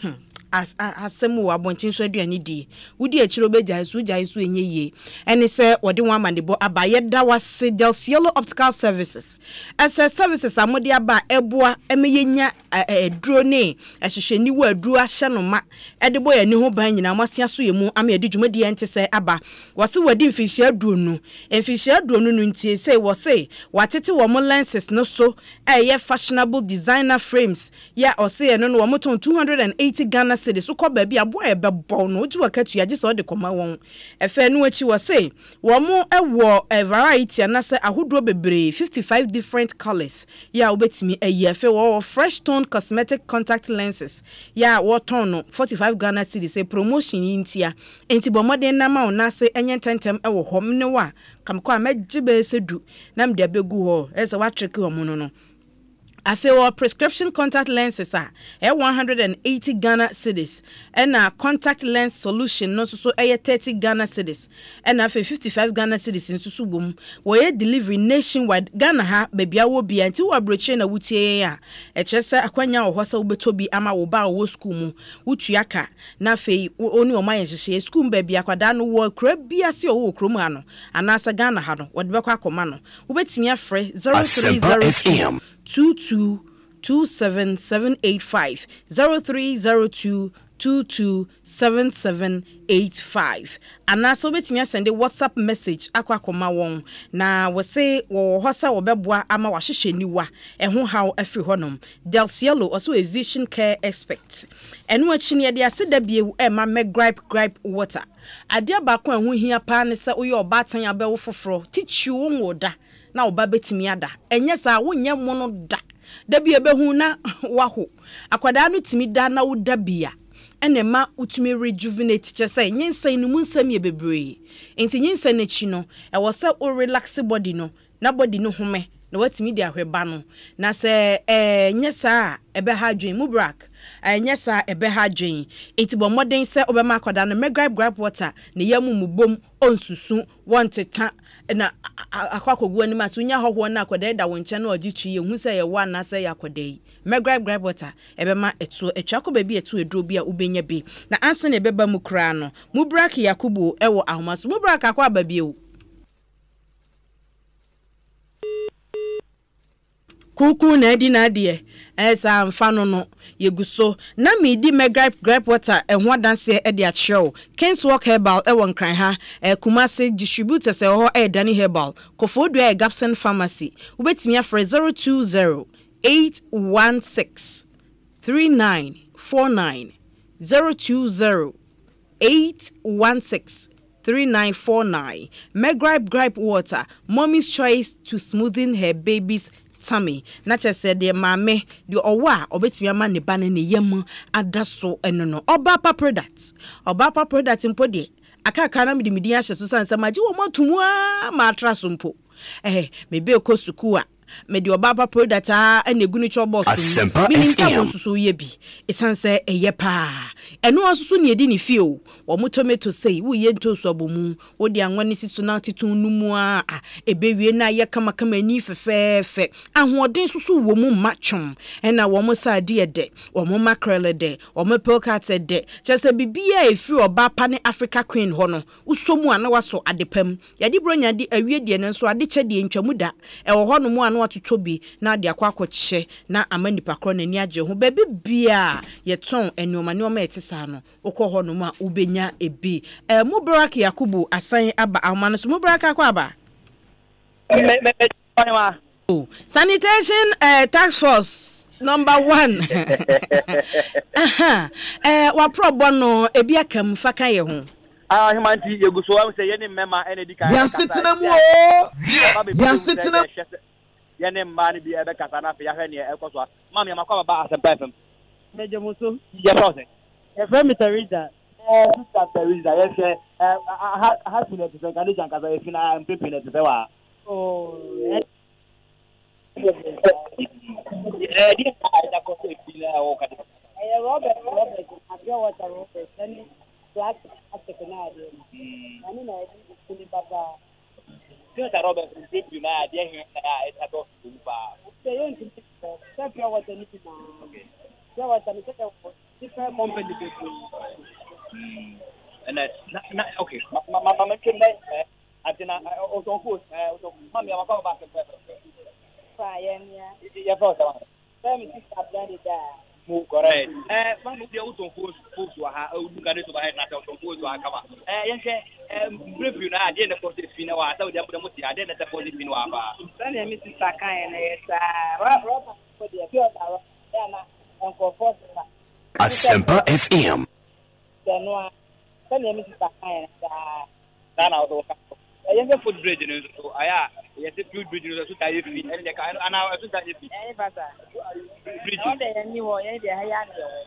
Hmm, as, a, asɛm o, abɔnten so aduane die. Wodi akyire wobɛgyae nso, wogyae nso ɛnyɛ yie. Ɛne sɛ wɔde wɔn amanebɔ aba. Yɛda wo ase Del Cielo Optical Services. Ɛsɛ services a mode aba a ɛboa ma yɛnya aduro ne ahwehwɛniwa aduro ahyɛ no ma de bɔ yɛn ani ho ban nyinaa moasea so yɛn mu ama yɛde dwumadie a ɛnte sɛɛ aba. Wɔse wɔadi mfinhyia aduonu. Mfinhyia aduonu no nti sei wɔse wɔatete wɔn lenses no so a ɛyɛ fashionable designer frames Yɛ a ɔse ɛno no wɔn tɔn 280 Ghana cedis wokɔ baabi a aboa a ɛbɛbɔ wo no wogye wakatua gye sɛ wode kɔma wɔn. Ɛfɛ ɛno akyi wɔse wɔn wɔ variety anasɛ ahodoɔ bebree 55 different colours yɛ a wobɛtumi ayi. Afei wɔwɔ fresh tone cosmetic contact lenses yɛ a wɔtɔn no 45 Ghana cedis ɛyɛ promotion yi ntia enti bɔ mmɔden na ma wo nan ase nyɛ ntɛntɛm wɔ hɔ mene wo a nka mekɔ a mɛgye bɛyɛ sɛ du na mede abɛgu hɔ ɛyɛ sɛ woatreke wɔn no no. Afei wɔwɔ prescription contact lenses a ɛyɛ 180 Ghana cedis, ɛna contact lens solution no nso so ɛyɛ 30 Ghana cedis, ɛna afei 55 Ghana cedis nso so wɔ mu. Wɔyɛ delivery nationwide, Ghana ha, baabi a wowɔ biara. Nti wowɔ aburokyire na wotie yɛn a, ɛkyerɛ sɛ akwanya wɔ hɔ sɛ wobɛtɔ bi ama wo ba a ɔwɔ sukuu mu. Wotua ka, na afei wo ne wɔn ayɛ nhyehyɛeɛ. Sukuu mu baabi a akwadaa no wɔ, akuraa bi ase a ɔwɔ wɔ kurom ha no, anaasɛ Ghana ha no, wɔde bɛkɔ akɔma no. Wobɛtumi afrɛ 0302 22 27785, 0302 22 7785, anaasɛ wobɛtumi asɛnde WhatsApp message akɔ akɔma wɔn, na wɔse wɔwɔ hɔ sɛ wɔbɛboa ama w'ahwehwɛniwa ɛho haw afiri hɔnom. Del Cielo, ɔse ɔyɛ vision care expert. Ɛno akyi no, yɛde aseda bio rema Mɛgripe Gripe Water. Adeɛ baako a ɛho hia paa ne sɛ woyɛ ɔbaatan a wobɛwo foforɔ, titiriw wonwoo da na wo ba bɛtumi ada. Ɛnyɛ saa a, wonyɛ mono da. Da bi ɛbɛhu na woaho. Akwadaa no tumi da na woda bi a, ɛna ɛma wotumi rejuvenate, kyerɛ sɛ nyinsɛn no mu nsɛm yɛ bebree. Nti nyinsɛn no akyi no, ɛwɔ sɛ wo relax body no na body no home na watumi de ahwɛ ba no. Na sɛ ɛnyɛ saa a, ɛbɛha adwene. Mubarak, Ɛnyɛ saa a, ɛbɛha adwene. Enti bɔ mmɔden sɛ wobɛma akwadaa no mmɛ gripe water, ne yam mmobom, ɔnsusu, wɔnteta, na akɔ akɔgu anim ase. Wonya ahɔhoɔ na akwadaa yi da wo nkyɛn na ɔgye twi, yɛnhu sɛ ɛyɛ wo anaasɛ ɛyɛ akwadaa yi. Mmɛ gripe water, ɛbɛma ɛtoɔ atwa. Kɔ baabi a ɛto aduro bi a wobɛnya bi. Na ansa na ɛbɛba mu koraa no, Mubarak Yakubu wɔ ahoma so. Mubarak akɔ aba bio. Kuukuu na adi n'adeɛ ɛɛ saa nfa no no yɛgu so na meredi mɛ gripe gripe water ɛho adanseɛ de akyerɛ wo Kingswalk Herbal ɛwɔ Nkran ha ɛɛ Kumasi distributors ɛwɔ hɔ ɛyɛ Dani Herbal Koforidua ɛyɛ Gapson Pharmacy wobɛtumi afrɛ 020 816 3949 020 816 3949 Mɛgripe gripe water, mommy's choice to smoothen her baby's tummy Na kyerɛ sɛ deɛ maame, deɛ ɔwɔ a ɔbɛtumi ama ne ba no ne yam ada so no no. Ɔbaa pa product, ɔbaa pa product mpo deɛ, akakra na mede me din ahyɛ so sane sɛ magye wɔn ato mu ara ma atra so mpo. Eh, me ba rekɔ sukuu a, Mede ɔbaa pa product aa na egu ne cupboard so yi. Asempa Menim sɛ wo FM. nso so woyɛ bi. Esiane sɛ ɛyɛ paa. Ɛno ara nso so na yɛdi ne fie o. Wɔn tomato sei, woyɛ ntoosu abomu, wode anwa no si so na atetew no mu ara a, ɛbɛwie na ayɛ kamakama ani fɛfɛɛfɛ. Ahoɔden nso so wɔ mu ma twom. Ɛna wɔn sardine dɛ, wɔn mackerel dɛ, wɔn pilkat dɛ. Kyerɛ sɛ biribiara a ɛfiri ɔbaa pa ne Africa Queen hɔ no, wosɔ mu a na woasɔ adepa mu. Yɛde Buronya di awie deɛ, nanso adekyɛ deɛ ntwamu da. Ɛwɔ hɔnom a na watotɔ bi na ɔde akɔ akɔkyɛ na ama nipa korɔ no ani agye ho. Baabi biara a yɛtɔn nnoɔma nnoɔma a ɛte saa no, wokɔ hɔnom a wobɛnya bi. Eh, Mubarak Yakubu asan aba ahoma no so. Mubarak akɔ aba? Me, me, me, ɔhemaa. Sanitation eh, task force number one. Eh, waprɔbɔ no ebi aka mu fa ka yɛ ho. Ah, ɔhema nti yɛgu so ahu sɛ yɛne mmɛma ɛna edi kan Yɛn ɛkasa asetena mu ɛsi a oo, yɛaba yɛn bɛbie mu sɛ asetena mu. yɛhwɛ sɛ yɛne mmaa no bi ɛbɛkasa na afei yɛahwɛ neɛ ɛkɔ so a. Maame yɛma kɔ ababa Asɛmpa FM. Megye mo so. Yɛfrɛ wo sɛn? Yɛfrɛ me Teresa. Eh, Sister Teresa, yɛhwɛ eh, aha, aha fi na ɛte sɛ nka ne gya nkasa yɛfi na mpempem na ɛte sɛ wɔ ha. Oh, eh. ne adeɛ no. Ɛno na ɛde efi no ba paa. Pure water rɔba no mprɛ pii no a adeɛ he na ɛyɛ a ɛdɔɔso wɔ mu paa. Sɛ yɛntumi nkyerɛ sɛ pure water no nyinaa. Pure water no sɛ yɛwɔ different company bebree. Ɛnɛ na na okay ma ma ma mentwe mmɛn ɛ ante na ɔtɔn fos ɛ ɔtɔn ma mi amakɔ aba asɛm pɛpɛpɛ. Fa yɛn nea. Yɛfrɛ wo sɛ ma. Sɛ me sista Brandy daa. Mo correct. Eh, ma mo deɛ wotɔn fos fos wɔ ha, wodu ka ne so ba head na sɛ wotɔn fos wɔ ha kama. Eh, yɛnhwɛ eh mbrɛ pii no adeɛ na ɛkɔ sɛ fi na wɔ ha, sɛ wodeɛ mo deɛ mo te adeɛ na ɛsɛ kɔ sɛ fi no wɔ ha paa. Sɛdeɛ me sista kaeɛ no ɛyɛ saa. Rɔba no deɛ pure water rɔba deɛ a na nkurɔfoɔ sesa. Asempa FM. Sɛ ɛno ara, sɛdeɛ me sista kaeɛ no saa. Saa na wosɛ woka. Ɛyɛ sɛ foot bridge no nso so ayɛ a yɛsɛ foot bridge no nso ɛso taa yɛ fi ɛne deɛ ka ɛno anaa ɛso taa yɛ fi. Ɛyɛ fa saa. Bridge. Ɛhɔ deɛ yɛn ni hɔ yɛn deɛ ha yɛ ano yɛ hɔ.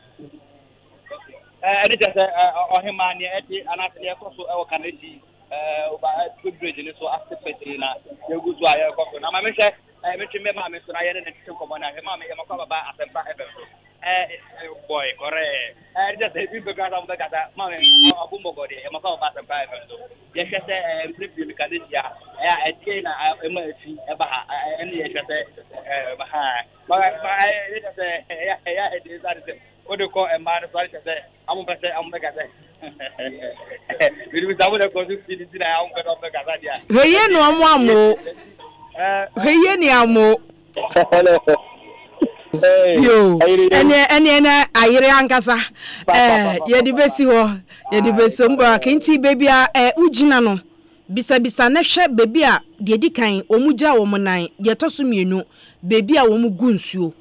Ɛne kyɛ sɛ ɔhemaa neɛ ɛte anaasɛ neɛ ɛkɔ so ɛwɔ kanekyi ɛɛ foot bridge no so ase pɛtee na yɛgu so a yɛrekɔ so na ma mehwɛ ɛɛ metwe mmɛ maame so na yɛne ne twetwe nkɔmmɔ na hwɛ maame yɛ makɔ ababa asɛmpa ɛfɛm so. Eh, boy, correct. Eh, just ebi bɛ kasa mo bɛ kasa. Maame, ɔbo mbɔgɔ deɛ, ɛma kɔ ɔba asɛmpa FM so. Yɛhwɛ sɛ eh, mpere pii no kane hyia. Eh, ɛdeɛ na ɛma efi ɛba ha. Ɛne yɛhwɛ sɛ eh, ɛba ha. Ma, ma, yɛhwɛ sɛ ɛyɛ ɛyɛ ɛde nsa de sɛ wode kɔ mmaa no so ade kyɛ sɛ amo pɛ sɛ amo bɛ kasa. Hwɛ yie na ɔmo ammo. Hwɛ yie ne ammo. Yo, ɛneɛ ɛneɛ na ayere ankasa. Ɛɛ yɛde besi hɔ, yɛde besi hɔ Mubarak. Nti baabi a ɛɛ wogyina no, bisabisa na hwɛ baabi a deɛ edi kan wɔn gya wɔn nan, deɛ ɛtɔ so mmienu, baabi a wɔn gu nsuo.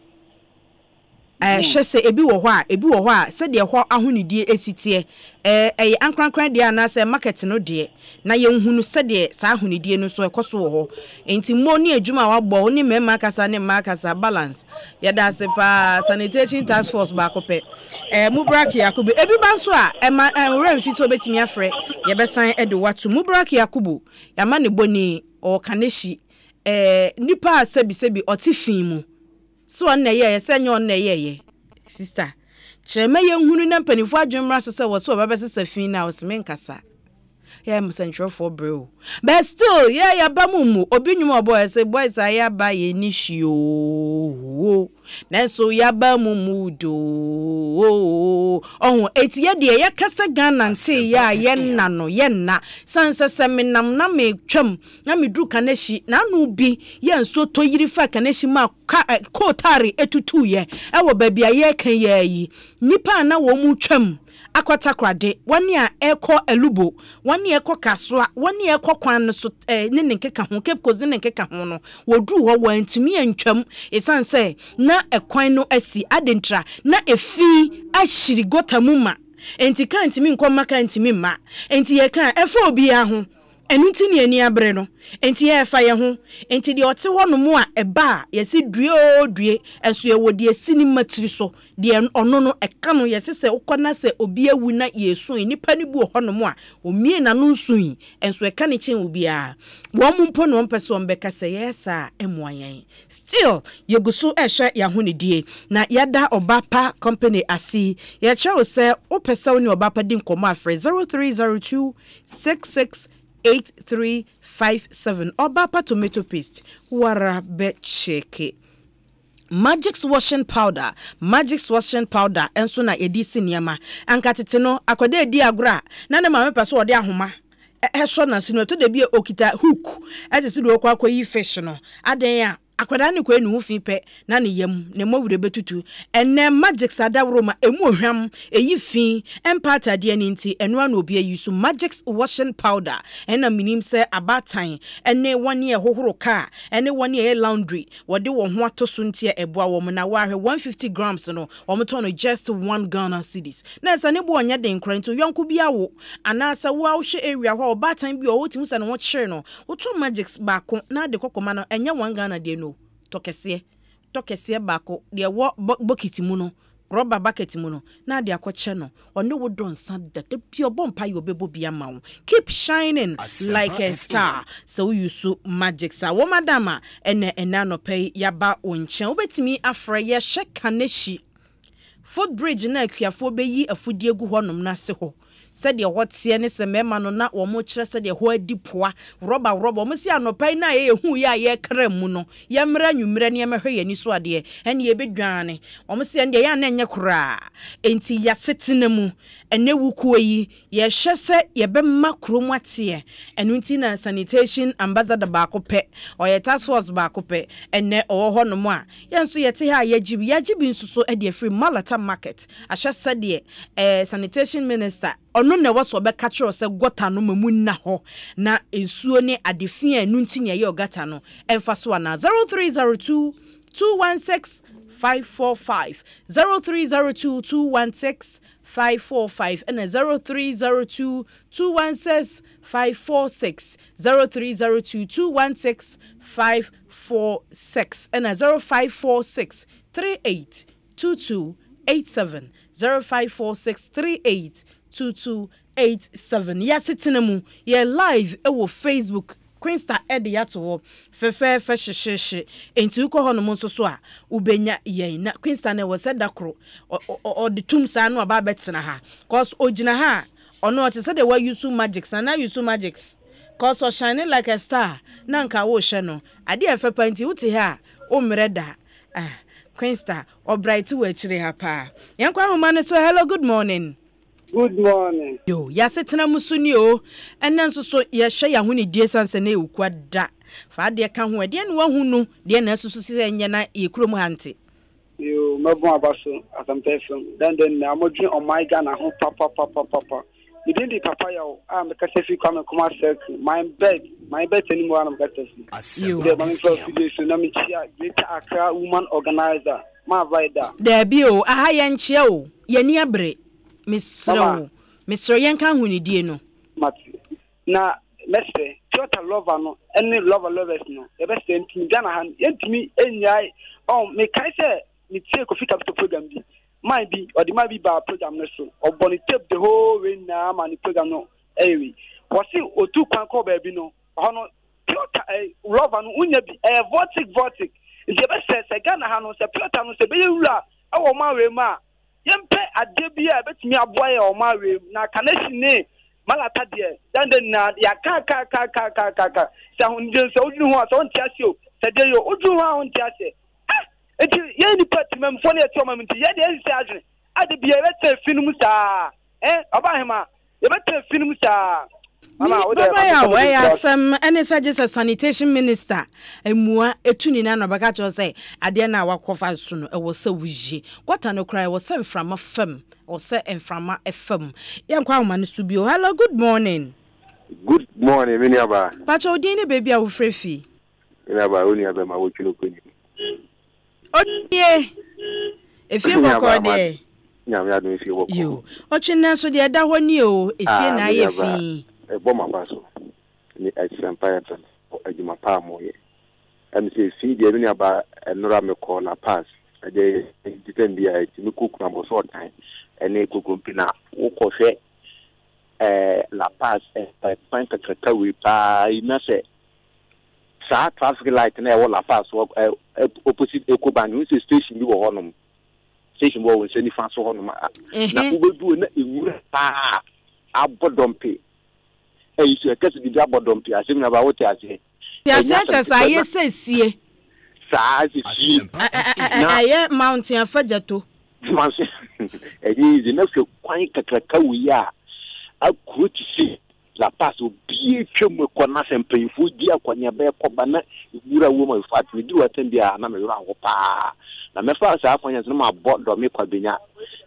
Hwɛ sɛ ebi wɔ hɔ a, ebi wɔ hɔ a, sɛdeɛ ɛhɔ ahonidie si teɛ, ɛyɛ ankorankoran deɛ anaasɛ market no deɛ, na yɛnhunu sɛdeɛ saa ahonidie no nso ɛkɔ so wɔ hɔ. Enti mo ne adwuma a wabɔ, wo ne mmarima akasa ne mmaa akasa, balance. Yɛda ase paa, sanitation task force baako pɛ. Mubarak Yakubu, ebi ba nso a, ɛma wo werɛ mfi sɛ wobɛtumi afrɛ, yɛbɛsan de wo ato. Mubarak Yakubu, yɛama no bɔni, ɔwɔ Kaneshie, nipa a sɛbisɛbi ɔte fi mu. Sɛ ɔno na ɛyɛeɛ, sɛ ɛnyɛ ɔno na ɛyɛeɛ. Sister, kyerɛ ma yɛnhunu na mpanimfoɔ adwene mmra so sɛ wɔ sɛ wɔbɛbɛsesa fi no a, ɔse menkasa. Yɛ mo sɛntwerɛfoɔ brɛ o. But still, yɛ yɛaba mu mmu. Obi nnwom a ɔbɔɔ ɛsɛ boys a yɛaba yɛnni hwee oo. Nanso yɛaba mu mmu doo. Ɔho, eti yɛ deɛ yɛka sɛ Ghana ntee yɛ a yɛnna no, yɛnna. Sane sɛ sɛ menam na metwam na meduru Kaneshie, na ano bi yɛ nsuo tɔ yiri faa Kaneshie maa ka ɛ kootaare tutuiɛ wɔ baabi a yɛreka yi ara yi. Nnipa a na wɔretwam akɔ Takoradi, wɔn a ɛrekɔ Alubo, wɔn a ɛrekɔ Kasoa, wɔn a ɛrekɔ kwan no so ɛ ne ne nkeka ho, Cape Coast ne ne nkeka ho no, wɔduruu hɔ, wɔantumi antwam ɛsiane sɛ na ɛkwan no asi. Adɛn ntira? Na efi ahyiri gɔta mu ma, enti kaa ntumi nkɔ mma, kaa ntumi mma. Enti yɛka a, ɛmfa obiara ho. Ɛno nti ne ani abere no. Enti ɛfa yɛn ho. Enti deɛ ɔte hɔ nom a ɛba a, yɛse due oo due, nso yɛwɔ deɛ ɛsi ne mmatiri so, deɛ ɔno no ɛka no, yɛse sɛ wokɔ na sɛ obi awu na yɛresu yi, nnipa no bi wɔ hɔ nom a, ɔmmue n'ano nsu yi, nso ɛka no kyɛn obiara. Wɔn mpo na wɔmpɛ sɛ wɔbɛka sɛ yɛyɛ saa a, ɛmmoa yɛn. Still, yɛgu so rehwɛ yɛn ahonidie, na yɛada Ɔba Pa Company ase. Yɛkyerɛ wo sɛ wopɛ sɛ wo ne Ɔba Pa di nkɔmmɔ a, frɛ 0302 668357 ɔba pa tomato paste woara bɛ kyeke. Magix washing powder Magix washing powder nso na yɛde si nneɛma. Anka tete no akwadaa redi agorɔ a na ne maame pɛ sɛ ɔde ahoma sɔ n'ase no ɛtɔ da bi a ɔkita hook te sɛ deɛ ɔrekɔ akɔyi fish no. Adɛn a Akwadaa no kɔyɛ ne ho fi pɛ na ne yam, ne mmɔwerɛ bɛtutu. Ɛnnɛ, Magix adaworo ma ɛmu ohwam, ɛyi fi, ɛmpa ataadeɛ no nti, ɛno ara na obi ayi so. Magix washing powder, ɛna menim sɛ abaatan ne wɔn a ɛhohoro kaa ne wɔn a ɛyɛ laundry wɔde wɔn ho ato so nti a ɛboa wɔn. Na woahwɛ, 150 grams no, wɔtɔn no just one Ghana cedis. Na ɛsɛ ne boɔ nyɛ den koraa nti wo yɔnko bi awo anaasɛ wo ara wohwɛ area hɔ a ɔbaatan bi wɔ hɔ wotumi hu sɛ ne ho kyere no, Wotɔ magics baako na de kɔ kɔma no ɛnyɛ one Ghana deɛ no o, tɔ kɛseɛ, tɔ kɛseɛ baako deɛ ɛwɔ bokiti mu no, rɔba bucket mu no na ade akɔ kyɛ no, ɔne wo dɔ nsa da, da biara ɔbɔ mpaeɛ ɔbɛbɔ bi ama wo, keep shining like a star sɛ wo use magics a. Wo madam a ɛnɛ ɛnɛ anɔpa yi yaba wo nkyɛn, wobɛtumi afrɛ yɛhwɛ Kaneshie foot bridge no a akuafoɔ bɛyi afudeɛ gu hɔnom no ase hɔ. Sɛdeɛ ɛhɔ teɛ ne sɛ mmarima no na wɔkyerɛ sɛdeɛ ɛhɔ adi poa, rɔba rɔba. Wɔse anɔpa yi no a yɛhuu yɛ a yɛrekra mu no, yɛmmra anwummerɛ na yɛmmɛhwɛ yɛn ani so adeɛ, ɛnneɛ yɛbɛdwane. Wɔse ɛndeɛ ɛyɛ a na ɛnyɛ koraa. Enti y'asetena mu, ɛnnɛ wukuo yi, yɛhwɛ sɛ yɛbɛma kurom ateɛ. Ɛno nti na sanitation ambassador baako pɛ, ɔyɛ task force baako pɛ, ɛnnɛ ɔwɔ hɔnom a, Yɛn nso yɛte ha a yɛgye bi. Yɛagye bi nso so de afiri Malata market ahwɛ sɛdeɛ eh, sanitation minister, ɔno na ɛwɔ sɛ ɔbɛka kyerɛ wo sɛ gɔta no ma mu nna hɔ na nsuo ne ade fi a ɛno nti na ɛyɛ ɔgata no ɛmfa so anaa. 0302 216 545, 0302 216 545 ɛna 0302 216 546, 0302 216 545. 46 ɛna 0546 38 22 87, 0546 38 22 87. Y'asetena mu, yɛ live wɔ Facebook, Queensta de ato hɔ fɛfɛɛfɛ hyehyeehye, enti wokɔ hɔnom nso so a, wobɛnya yɛn. Na Queensta no ɛwɔ sɛ da koro ɔde tum saa na waba abɛtena ha, cause ɔgyina ha a, ɔno ɔte sɛ deɛ wa use magics, Nana use magics. Cause ɔshine like a star na nka wohwɛ no adeɛ ɛfɛ paa nti wote ha a wommerɛ da ah Queensta ɔbright wɔ akyire ha paa yɛnkɔ ahoma no so hello good morning. Good morning. Yo, y'asetena mu so ni o. Ɛnnɛ nso so yɛhwɛ y'ahonidie sane sɛ na ɛyɛ okua da. Fa adeɛ ka ho, ɛdeɛn na wahu no, deɛn na asusu sɛ ɛnyɛ na yɛ kurom ha nte. Yoo mɛbɔ aba so Asɛmpa FM dɛn dɛn nyinaa mo dwen ɔman Ghana ho papapapapa me din de Papa Yaw a me kasa firi Kwame Nkrumah Circle my bed my bed anim hɔ a na me kasa firi Yoo. Deɛ ma me nfa afidie so na me kyia Greater Accra Woman Organizer ma Vida. Daabi o, aha yɛnkyea o, yɛni abere, mesrɛ Mama. wo, mesrɛ wo yɛnka ahonidie no. Mate. Na mɛsrɛ Toyota lover no ne lover lovers no yɛbɛsrɛ ntumi Ghana ha no yɛntumi nnyae ɔn mekae sɛ metie Kofi Capital program bi man bi ɔde man bi baa program no so ɔbɔ ne tape the whole way nyinaa ma ne program no ɛyɛ wei wɔse otu kwan kɔɔ baabi no ɔhɔ no Toyota eh, lover no wonya bi ɛyɛ vortic vortic nti yɛbɛsrɛ sɛ Ghana ha no sɛ Toyota no sɛ ɛbɛyɛ wura ɛwɔ ɔman wei mu a Yɛmpɛ adeɛ bi a ɛbɛtumi aboa yɛn wɔ ɔman wei mu. Na Kanehyi ne Malata deɛ, dan da nyinaa yɛakaakaakaakaakaaka. Sɛ ahonidie no, sɛ wodwene ho a, sɛ wonte aseɛ o, sɛ deɛ yɛ o, wodwene ho a wonte aseɛ. Ah! Enti yɛn nnipa temammufoɔ ne yɛte ɔman mu nti, yɛn deɛ yɛnsesɛ adwene. Ade bia yɛbɛtena fi no mu saa. Eh, ɔbaa hemaa, yɛbɛtena fi no mu saa. Mama, wo deɛ, Baba ma Yaw, me ɛyɛ ntoa so. asɛm ɛne sɛ gye sɛ sanitation minister mmua ɛtu ne nan na ɔbɛka kyerɛ wo sɛ adeɛ no a wakɔfa so no ɛwɔ sɛ woyi. Gɔta no koraa ɛwɔ sɛ mframa fa mu, ɛwɔ sɛ mframa fa mu. Yɛnkɔ ahoma no so bio. Hello, good morning. Good morning, me nuabaa. Pakyɛ wo din ne baabi a wofrɛ fi? Me nuabaa, wo nua bɛma wotwi no kɔ nim. Onie! Efie bɔkɔɔ deɛ. Nyame adom efie bɔkɔɔ. Yo, ɔtwe nanso deɛ ɛda hɔ nie o, efie Ah, na me ayɛ nuabaa, fi. ɛbɔ m'aba so ne Asɛmpa FM wɔ adwuma pa a moyɛ. Ɛm sɛ efi deɛ me nuabaa ɛnora mekɔɔ La Paz, ɛdeɛ yɛ gyitɛm bi a ɛtumi kɔ Kunabɔ so ɔtan ɛne Kokompe na wokɔhwɛ ɛɛ La Paz ɛkwan kakraka wei paa yi na sɛ saa traffic light na ɛwɔ La Paz hɔ ɛ ɛ opposite Ecobank n sɛ station bi wɔ hɔnom station bi wɔ wɔn nsa nifa so hɔnom a na wobɛdu na nwura paa abɔ dɔmpe ɛyi so ɛkɛse biribi abɔ dɔmpe asɛm nyina ba wote aseɛ Te aseɛ kyɛ sɛ ayɛ sɛ sie. Saa sɛ sie. Na ɛyɛ mountain afagyato. Ɛnyɛ easy na hwɛ kwan kakraka wei a akuro te sei La Paz obi atwa mu kɔ na sɛ mpanyinfoɔ di akɔneaba ɛkɔ ba na nwura wɔ mu in fact meduru hɔ tɛm bi a na me werɛ aho paa na mɛfa saa kwan yɛn so na mabɔ Dɔme Kwabenya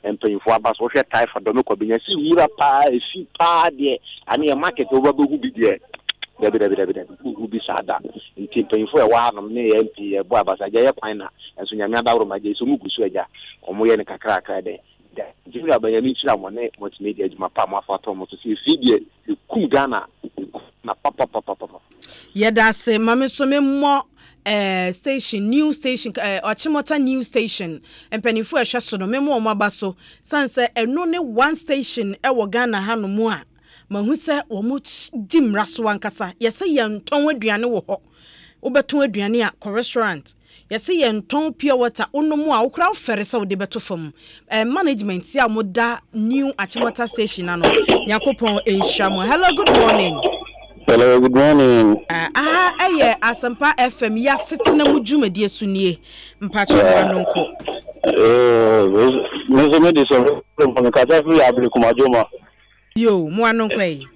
mpanyinfoɔ aba so wohwɛ Taifa Dɔme Kwabenya si nwura paa efi paa deɛ ane yɛ market woba bɛhu bi deɛ dabi dabi dabi dabi wohu bi saa da nti mpanyinfoɔ ɛwɔ hanom ne yɛ MP yɛbɔ abasa agya yɛ kwan na nso nyame adaworo ma agya yi so ɔmo gu so agya ɔmo yɛ no kakrakra dɛ Da. Nti me nuaba Nyame nhyira mo ne multimedia adwuma pa a mo afa ato mo so sɛ efie deɛ ekum Ghana ekum Ghana papapapapa. Yɛdase ma me nso me mmɔ eh, station new station eh, Ɔkyemɔta new station mpanimfoɔ a ɛhwɛ so no me mmɔ wɔn aba so sane sɛ ɛno ne one station ɛwɔ Ghana ha nom a mahu sɛ wɔn di mmara so ankasa yɛsɛ yɛntɔn aduane wɔ hɔ. Wobɛtɔn aduane a, kɔ restaurant. Yɛse yɛntɔn pure water, wonom a, wo koraa wofɛre sɛ wode bɛto fam. Eh, management a moda New Achimota Station ano, Nyankopɔn nhyira mo. Hello, good morning. Hello, good morning. Uh, aha ɛyɛ Asempa FM yi asetena mu dwumadie so nie. Mpakyɛ mo ano nko. Eh, me nso me de sɛ mekasa firi abere kumadwoma. Yo, mo ano nkɔ yi.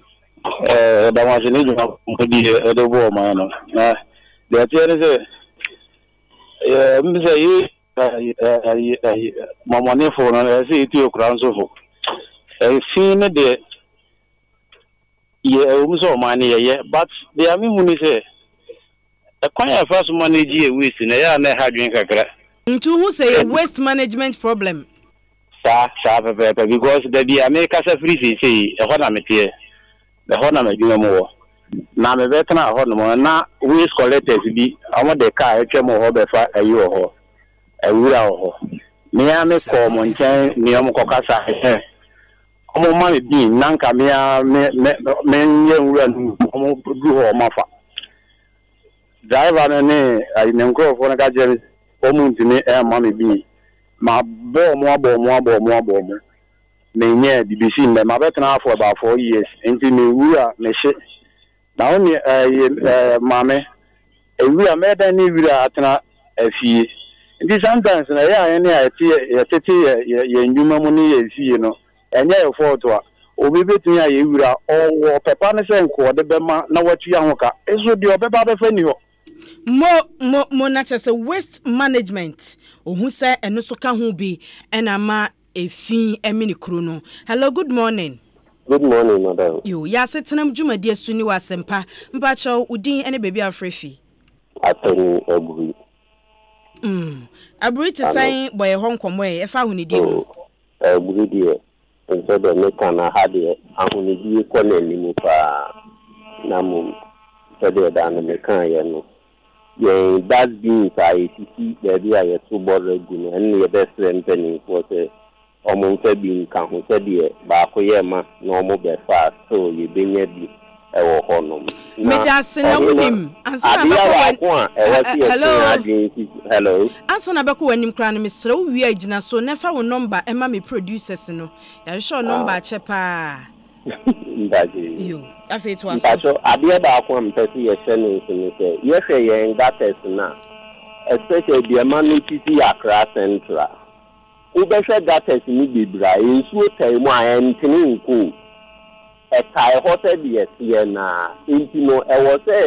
Ɛda mo ase ne dwuma modi de bɔ ɔman no. Na deɛ ɛteɛ ne sɛ, yɛ sɛ yɛ mɔmɔnefo no ɛsɛ sɛ yɛtu akura nso fo. Ɛfi ne deɛ yɛ ɛwɔ mu sɛ ɔman no yɛyɛ but deɛ mehu ne sɛ Ɛkwan a yɛfa so manage yɛ waste no, ɛyɛ a na ɛha adwene kakra. Nti wohu sɛ ɛyɛ waste management problem? Saa, saa pɛpɛɛpɛ because baabi a merekasa firi seesei, ɛhɔ na meteɛ, ɛhɔ na m'adwuma mu wɔ. Na mebɛtenaa hɔnom no, na waste collectors bi, wɔde car atwam wɔ hɔ bɛfa ayi wɔ hɔ, nwura wɔ hɔ. Me ara mekɔɔ wɔn nkyɛn ne wɔn kɔkasaeɛ sɛ wɔmma me bin na nka me ara me, me, menyɛ nwura no ngu, wɔduru hɔ a wɔafa. Driver no ne ayi ne nkurɔfoɔ no ka kyerɛ me sɛ wɔn ntumi mma me bi. Mabɔ wɔn abɔ wɔn abɔ wɔn abɔ wɔn. Menyɛɛ bi besi nnɛ. Mabɛtena ha for about 4 years nti me wura mehye. Na wo ne ɛyi ɛɛ maame ewura mɛyɛ dɛn ne wura atena afie. Nti sometimes no ɛyɛ a yɛn a yɛte yɛtete yɛ yɛ yɛn nnwuma mu ne yɛn fie no ɛnyɛ yɛn fault a obi bɛtumi ayɛ wura ɔwɔ ɔpɛ pa ne sɛ nka ɔde bɛma na watua ho ka nso deɛ ɔbɛba abɛfa nni hɔ. Mo mo mo na kyerɛ sɛ waste management ohu sɛ ɛno nso ka ho bi ɛna ama efi ɛmene kuro no. Hello good morning. Good morning madam. Yo, yɛ asetenam dwumadie so ni wɔ Asɛmpa. Mpakyɛw, wo din ɛne baabi a wofrɛ fi? Atani Aburi. Mm, Aburi te sɛn bɔ yɛ hɔ nkɔmmɔ ɛ, ɛfa ahonidie ho. Oh, Aburi deɛ, sɛdeɛ meka no ha deɛ, ahonidie kɔ n'anim paa. Na mmom, sɛdeɛ da no mekaeɛ no, yɛn dustbins a ɛsisi baabi a yɛto bɔwerɛ gu no, ɛno na yɛbɛsrɛ mpanimfoɔ sɛ wɔmfa bi nka ho sɛdeɛ baako yɛ ma na wɔbɛfa a, still yɛbɛnya bi wɔ hɔnom. Na Medase na ɔhema, wonim ansa na adeɛ bɛkɔ w'an baako a ɛwɔ sɛ yɛtwe hello yɛn adwene si so, hello. Ansa na bɛkɔ w'anim koraa no mesrɛ wo wie a gyina so na fa wo number ma me producers no yɛahwehwɛ wo number Ah. akyɛ paa. Mpakyɛ yi. Yo, afei toa so. Mpakyɛ adeɛ baako a mepɛ sɛ yɛhyɛ no nso ne sɛ yɛhwɛ yɛn gutters no a especially deɛ ma notice yɛ Accra Central. Wobɛhwɛ gutters no bebree a, nsuo tae mu a, ɛntene nkɔ o. Ɛtae hɔ sɛdeɛ ɛteɛ no ara. Enti no, ɛwɔ sɛ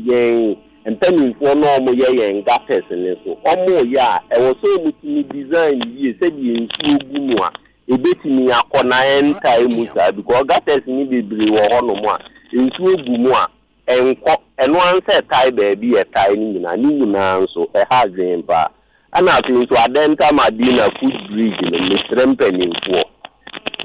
yɛn mpanimfoɔ no a wɔyɛ yɛn gutters no nso, wɔreyɛ a, ɛwɔ sɛ wɔtumi design no yie sɛdeɛ nsuo gu mu a, ɛbɛtumi akɔ na ɛntae mu saa. Because gutters no bebree wɔ hɔnom a, nsuo gu mu a, Ɛnkɔ, ɛno ara ne sɛ ɛtae baabi a ɛtae no nyinaa, ne nyinaa nso, ɛha adwene paa. Ɛna afei nso Adenta Madina foot bridge no, mesrɛ mpanimfoɔ,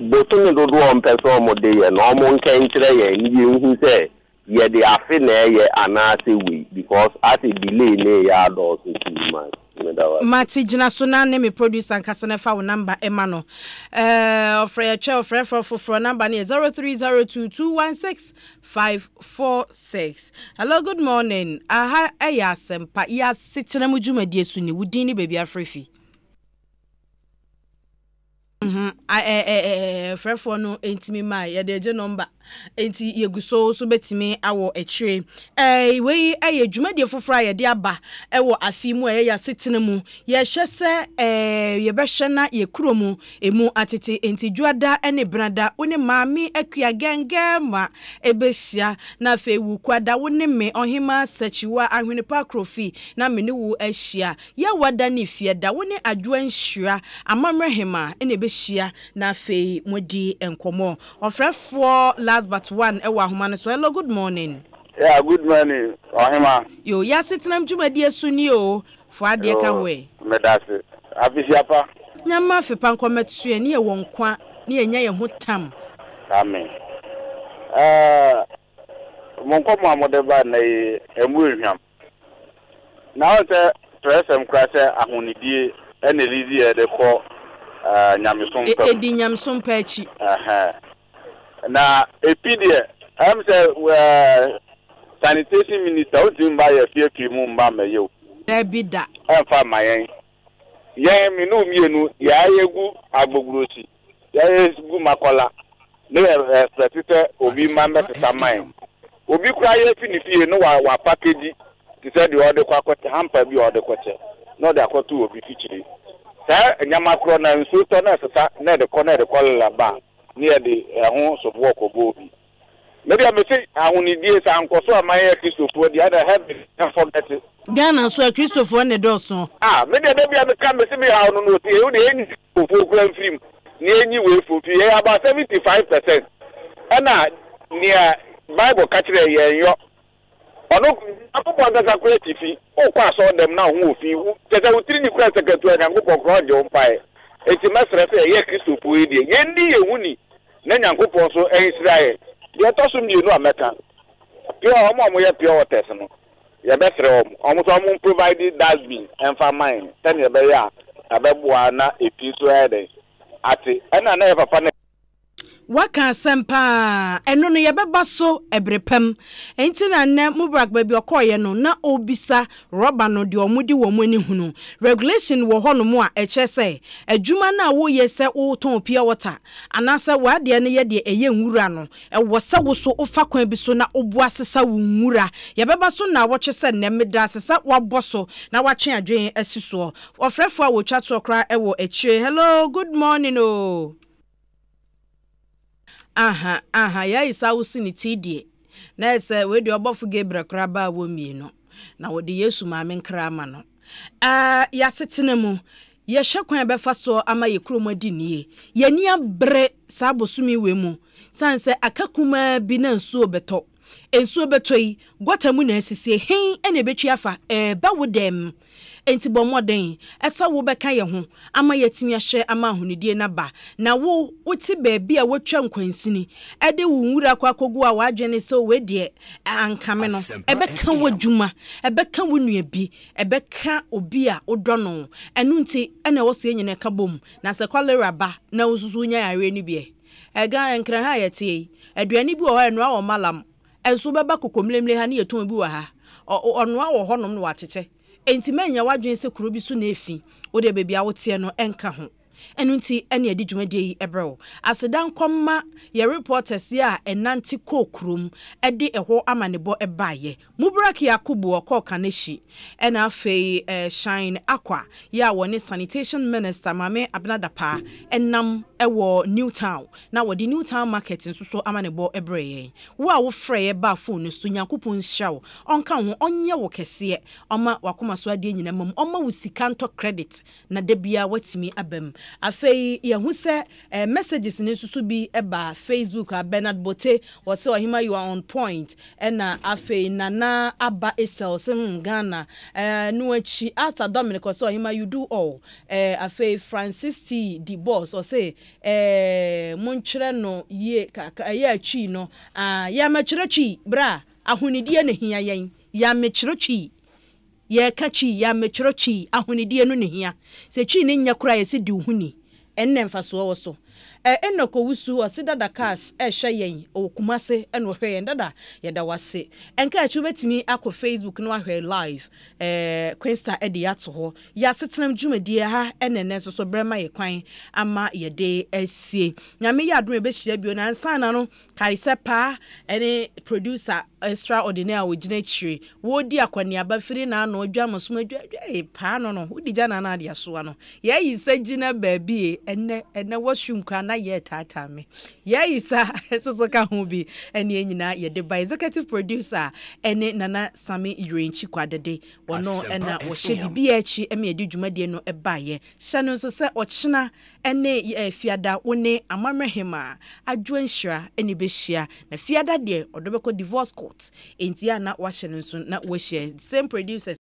bosome dodoɔ a wɔpɛ sɛ wɔde yɛ no, wɔnka nkyerɛ yɛn na yɛnhu sɛ yɛde afe na ɛyɛ anaasɛ wei, because asɛ delay no reyɛ adɔɔso too much. Meda wo ase. Mate gyina so na ne me producer nkasa na fa wo number ma no. Eh, ɔfrɛ yɛtwɛ ɔfrɛfrɛ foforɔ number no yɛ 0302 216 546. Hello good morning aha ɛyɛ asɛmpa yɛ asetena mu dwumadie so ni wo din ne baabi afrɛ fi. Mhm frɛfoɔ no ntumi ma yɛde agye nɔmba nti yɛgu so so bɛtumi awɔ akyire. Ɛɛ wei ɛyɛ dwumadie foforɔ a yɛde aba ɛwɔ afe mu a ɛyɛ yɛ asetena mu Yɛhwɛ sɛ yɛbɛhwɛ na yɛ kuro mu ɛmu atete enti Dwoada ne Benada wo ne Maame Akua Gɛngɛɛma ɛbɛhyia na afei Wukuada wo ne me Ɔhemaa Sakyiwa Ahwenepa Akrofi na me ne wo ahyia Yawada ne Fiada wo ne Adwoa Nhyira Amammerɛ Hemaa na ɛbɛhyia na afei moadi nkɔmmɔ. Ɔfrɛfoɔ last but one wɔ ahoma no so hello good morning. Yeah good morning Ɔhemaa. Yoo yɛ asetenam dwumadie so nie oo Fo adeɛ ka ho ɛ. Yoo medase. Afehyia pa. Nyame afe pa nkɔ mɛto yɛn ne yɛ wɔ nkwa ne yɛ nya yɛ ho tam. Amen ɛɛ mo nkɔmɔ a mode ba nnɛ yi ɛmu ehwam na wohu sɛ twerɛsɛm kora sɛ ahonidie ɛna ɛlidi yɛ de kɔ ɛɛ nyamesom pa mu. Ɛdi nyamesom pa akyi. Ɛhɛn na epi deɛ ɛm sɛ ɛɛ. Sanitation minister wontumi mma yɛ afiafie mu mma mmɛyɛ o. Dabi da. Ɛmfa mma yɛn. Yɛn, me ne wo mmienu, yɛayɛ gu agboglosi, yɛayɛ gu makɔla, ne yɛ expect sɛ obi mma mmɛsesa mma yɛn. Obi koraa yɛ fi ne fie ne wa wa package te sɛ deɛ ɔde kɔ akɔkyɛ, hamper bi a ɔde kɔkyɛ, na ɔde akɔto obi fikyire. Saa nneɛma korɔ na nsuo tɔ na ɛsesa na ɛde kɔ na ɛde kɔ lela ba a, ne yɛde ɛho soboɔ kɔbɔ obi. Me deɛ mese ahonidie sɛ ankɔso amma yɛn akristofoɔ deɛ ɛna heaven yɛn forget it. Ghana nso akristofoɔ na ɛdɔɔso. Ah me deɛ da bia meka mese me haw no no ɔsi yɛn deɛ yɛnyi kristofoɔ kura mfiri mu na yɛnyi wei foɔ mfiri yɛyɛ about 75% ɛna nea bible ka kyerɛ yɛn yɔ Ɔno, Nyankopɔn ankasa koraa te fi. Wokɔ asɔɔdɛm na wo ho wɔ fi, wo, kyerɛ sɛ wo tiri nwi koraa sɛ katua, Nyankopɔn koraa ɔngye wo mpaeɛ. Enti mɛsrɛ sɛ yɛyɛ Kristofoɔ yi deɛ, yɛnni yɛn ho ni na Nyankopɔn nso nhyira yɛn. Deɛ ɛtɔ so mmienu a mɛka, pure, wɔn a wɔyɛ pure waters no, yɛbɛsrɛ wɔn, wɔn nso wɔn mprovide dustbin mfa mma yɛn sɛdeɛ ɛbɛyɛ a ɛbɛboa na efi nso ayɛ dɛn, ate. Ɛna na yɛ papa no. Woaka asɛm paa. Ɛno no yɛbɛba so ɛbere pa mu. Enti na nnɛ Mubarak baabi ɔkɔeɛ no na ɔrebisa rɔba no deɛ wɔde wɔn ani hunu. Regulation wɔ hɔnom a ɛkyerɛ sɛ adwuma no a woreyɛ sɛ woretɔn pure water anaasɛ w'adeɛ no yɛ deɛ ɛyɛ nwura no, ɛwɔ sɛ wo so wofa kwan bi so na woboa sesa wo nwura. Yɛbɛba so nnawɔtwe sɛ nnɛ. Meda ase sɛ woabɔ so na woatwe adwene asi soɔ. Ɔfrɛfoɔ a wɔtwa toɔ koraa wɔ akyire. Hello, good morning o. Aha, aha, yɛayi saa wosi ne ti deɛ, na ayɛ sɛ wei deɛ ɔbɔfo Gabriel koraa baa wɔ mmienu, na wɔde Yesu maame nkra ama no. Ɛɛ, yɛasetena mu, yɛhwɛ kwan a yɛbɛfa so ama yɛ kurom adi nie. Yɛn ani abere saa bosome wei mu, sane sɛ aka kumaa bi na nsuo bɛtɔ. Nsuo bɛtɔ yi, gɔta mu na asisie, hen na ɛbɛtwi afa? Ɛreba wo dɛm. Enti bɔ mmɔden sɛ wobɛka yɛn ho ama yɛatumi ahwɛ ama ahonidie no aba. Na wo, wote baabi a wɔatwa nkwansini de wo nwura akɔ akɔgu a w'adwene ne sɛ, wei deɛ, anka me no. Ɛbɛka w'adwuma, ɛbɛka wo nua bi, ɛbɛka obi a wodɔ no. Ɛno nti na ɛwɔ sɛ yɛn nyinaa ka bom. Na sɛ kɔlera ba na wo nso so wonya yareɛ no bi ɛ? Ɛga, Nkran ha a yɛteɛ yi, aduane bi wɔ hɔ a ɛnoa wɔ Mallam. Nso wobɛba Kokomlemle ha ne yɛtɔn bi wɔ ha. Ɔ, ɔnoa wɔ hɔnom na wakyekyɛ. Enti mɛnyɛ w'adwene sɛ kuro bi so na efi. Wo deɛ baabi a woteɛ no nka ho. Ɛno nti ɛne yɛde dwumadie yi brɛ wo. Aseda nkɔ mma yɛn reporters yi a ɛnante kɔɔ kurom de ɛhɔ amanebɔ baeɛ. Mubarak Yakubu ɔkɔɔ Kaneshie ɛna afei Shine Akwa yi a wɔne Sanitation Minister Maame Abena Dapaah nam wɔ New Town na wɔde New Town Market nso so amanebɔ brɛɛ yɛn. Wo a wofrɛeɛ baa phone no so, Nyankopɔn nhyira wo, ɔnka wo ho, ɔnyɛ wo kɛseɛ, ɔma w'akoma so adeɛ nyina mma mu, ɔma wo sika ntɔ credit na da biara woatumi aba mu. Afei yɛahu sɛ eh, messages no nso so bi ba Facebook a, Bernard Bote ɔse Ɔhema you are on point, ɛna afei Nana Aba Esel ɔse hmm Ghana, eh, no akyi Arthur Dominic ɔse Ɔhema you do all, eh, afei Francis T. Di Boss ɔse Eh, montwerɛ no yie kakra, ɛyɛ a Twi no, ah, yɛmmɛtwerɛ Twi, bra, ahonidie na ɛhia yɛn, yɛammetwerɛ Twi, yɛreka Twi, yɛammɛtwerɛ Twi, ahonidie no na ɛhia. Sɛ Twi no nyɛ koraa a, yɛse di wo ho ni, ɛnnɛ mfasoɔ wɔ so. Eh, Enoch Owusu, ɔse Dada Cash ɛrehwɛ yɛn, ɔwɔ Kumase ɛna ɔhwɛ yɛn, Dada, yɛda wo ase. Ɛnka akyi wobɛtumi akɔ Facebook na wahwɛ live, eh, Queensta de ato hɔ. Yɛn asetenam dwumadie ha na ɛnnɛ nso so berɛ ma yɛ kwan ama yɛde asie. Nyame yɛ adom a yɛbɛhyia bio na ansa na no kae sɛ paa ne producer extraordinaire a ɔgyina akyire wɔredi akɔneaba firi n'ano adwa masom adwa adwa ee paa no no wodi gya na na ade asoa no yɛayi sɛ gyina baabi e ɛnnɛ ɛnnɛ washroom koraa na yɛretaataa me yɛayi sa nso so ka ho bi ɛne yɛn nyinaa yɛde ba executive producer ɛne Nana Sami Yerɛnkyi Kwadede Wɔno na wɔhyɛ biribiara akyi ma yɛde dwumadie no baeɛ. Hyɛ no nso sɛ ɔkyena ne Fiada wo ne Amammerɛ Hemaa Adwoa Nhyira na ɛbɛhyia. Na Fiada deɛ ɔde bɛkɔ divorce court. Enti a na wahyɛ no nso na wahyia. Same producers.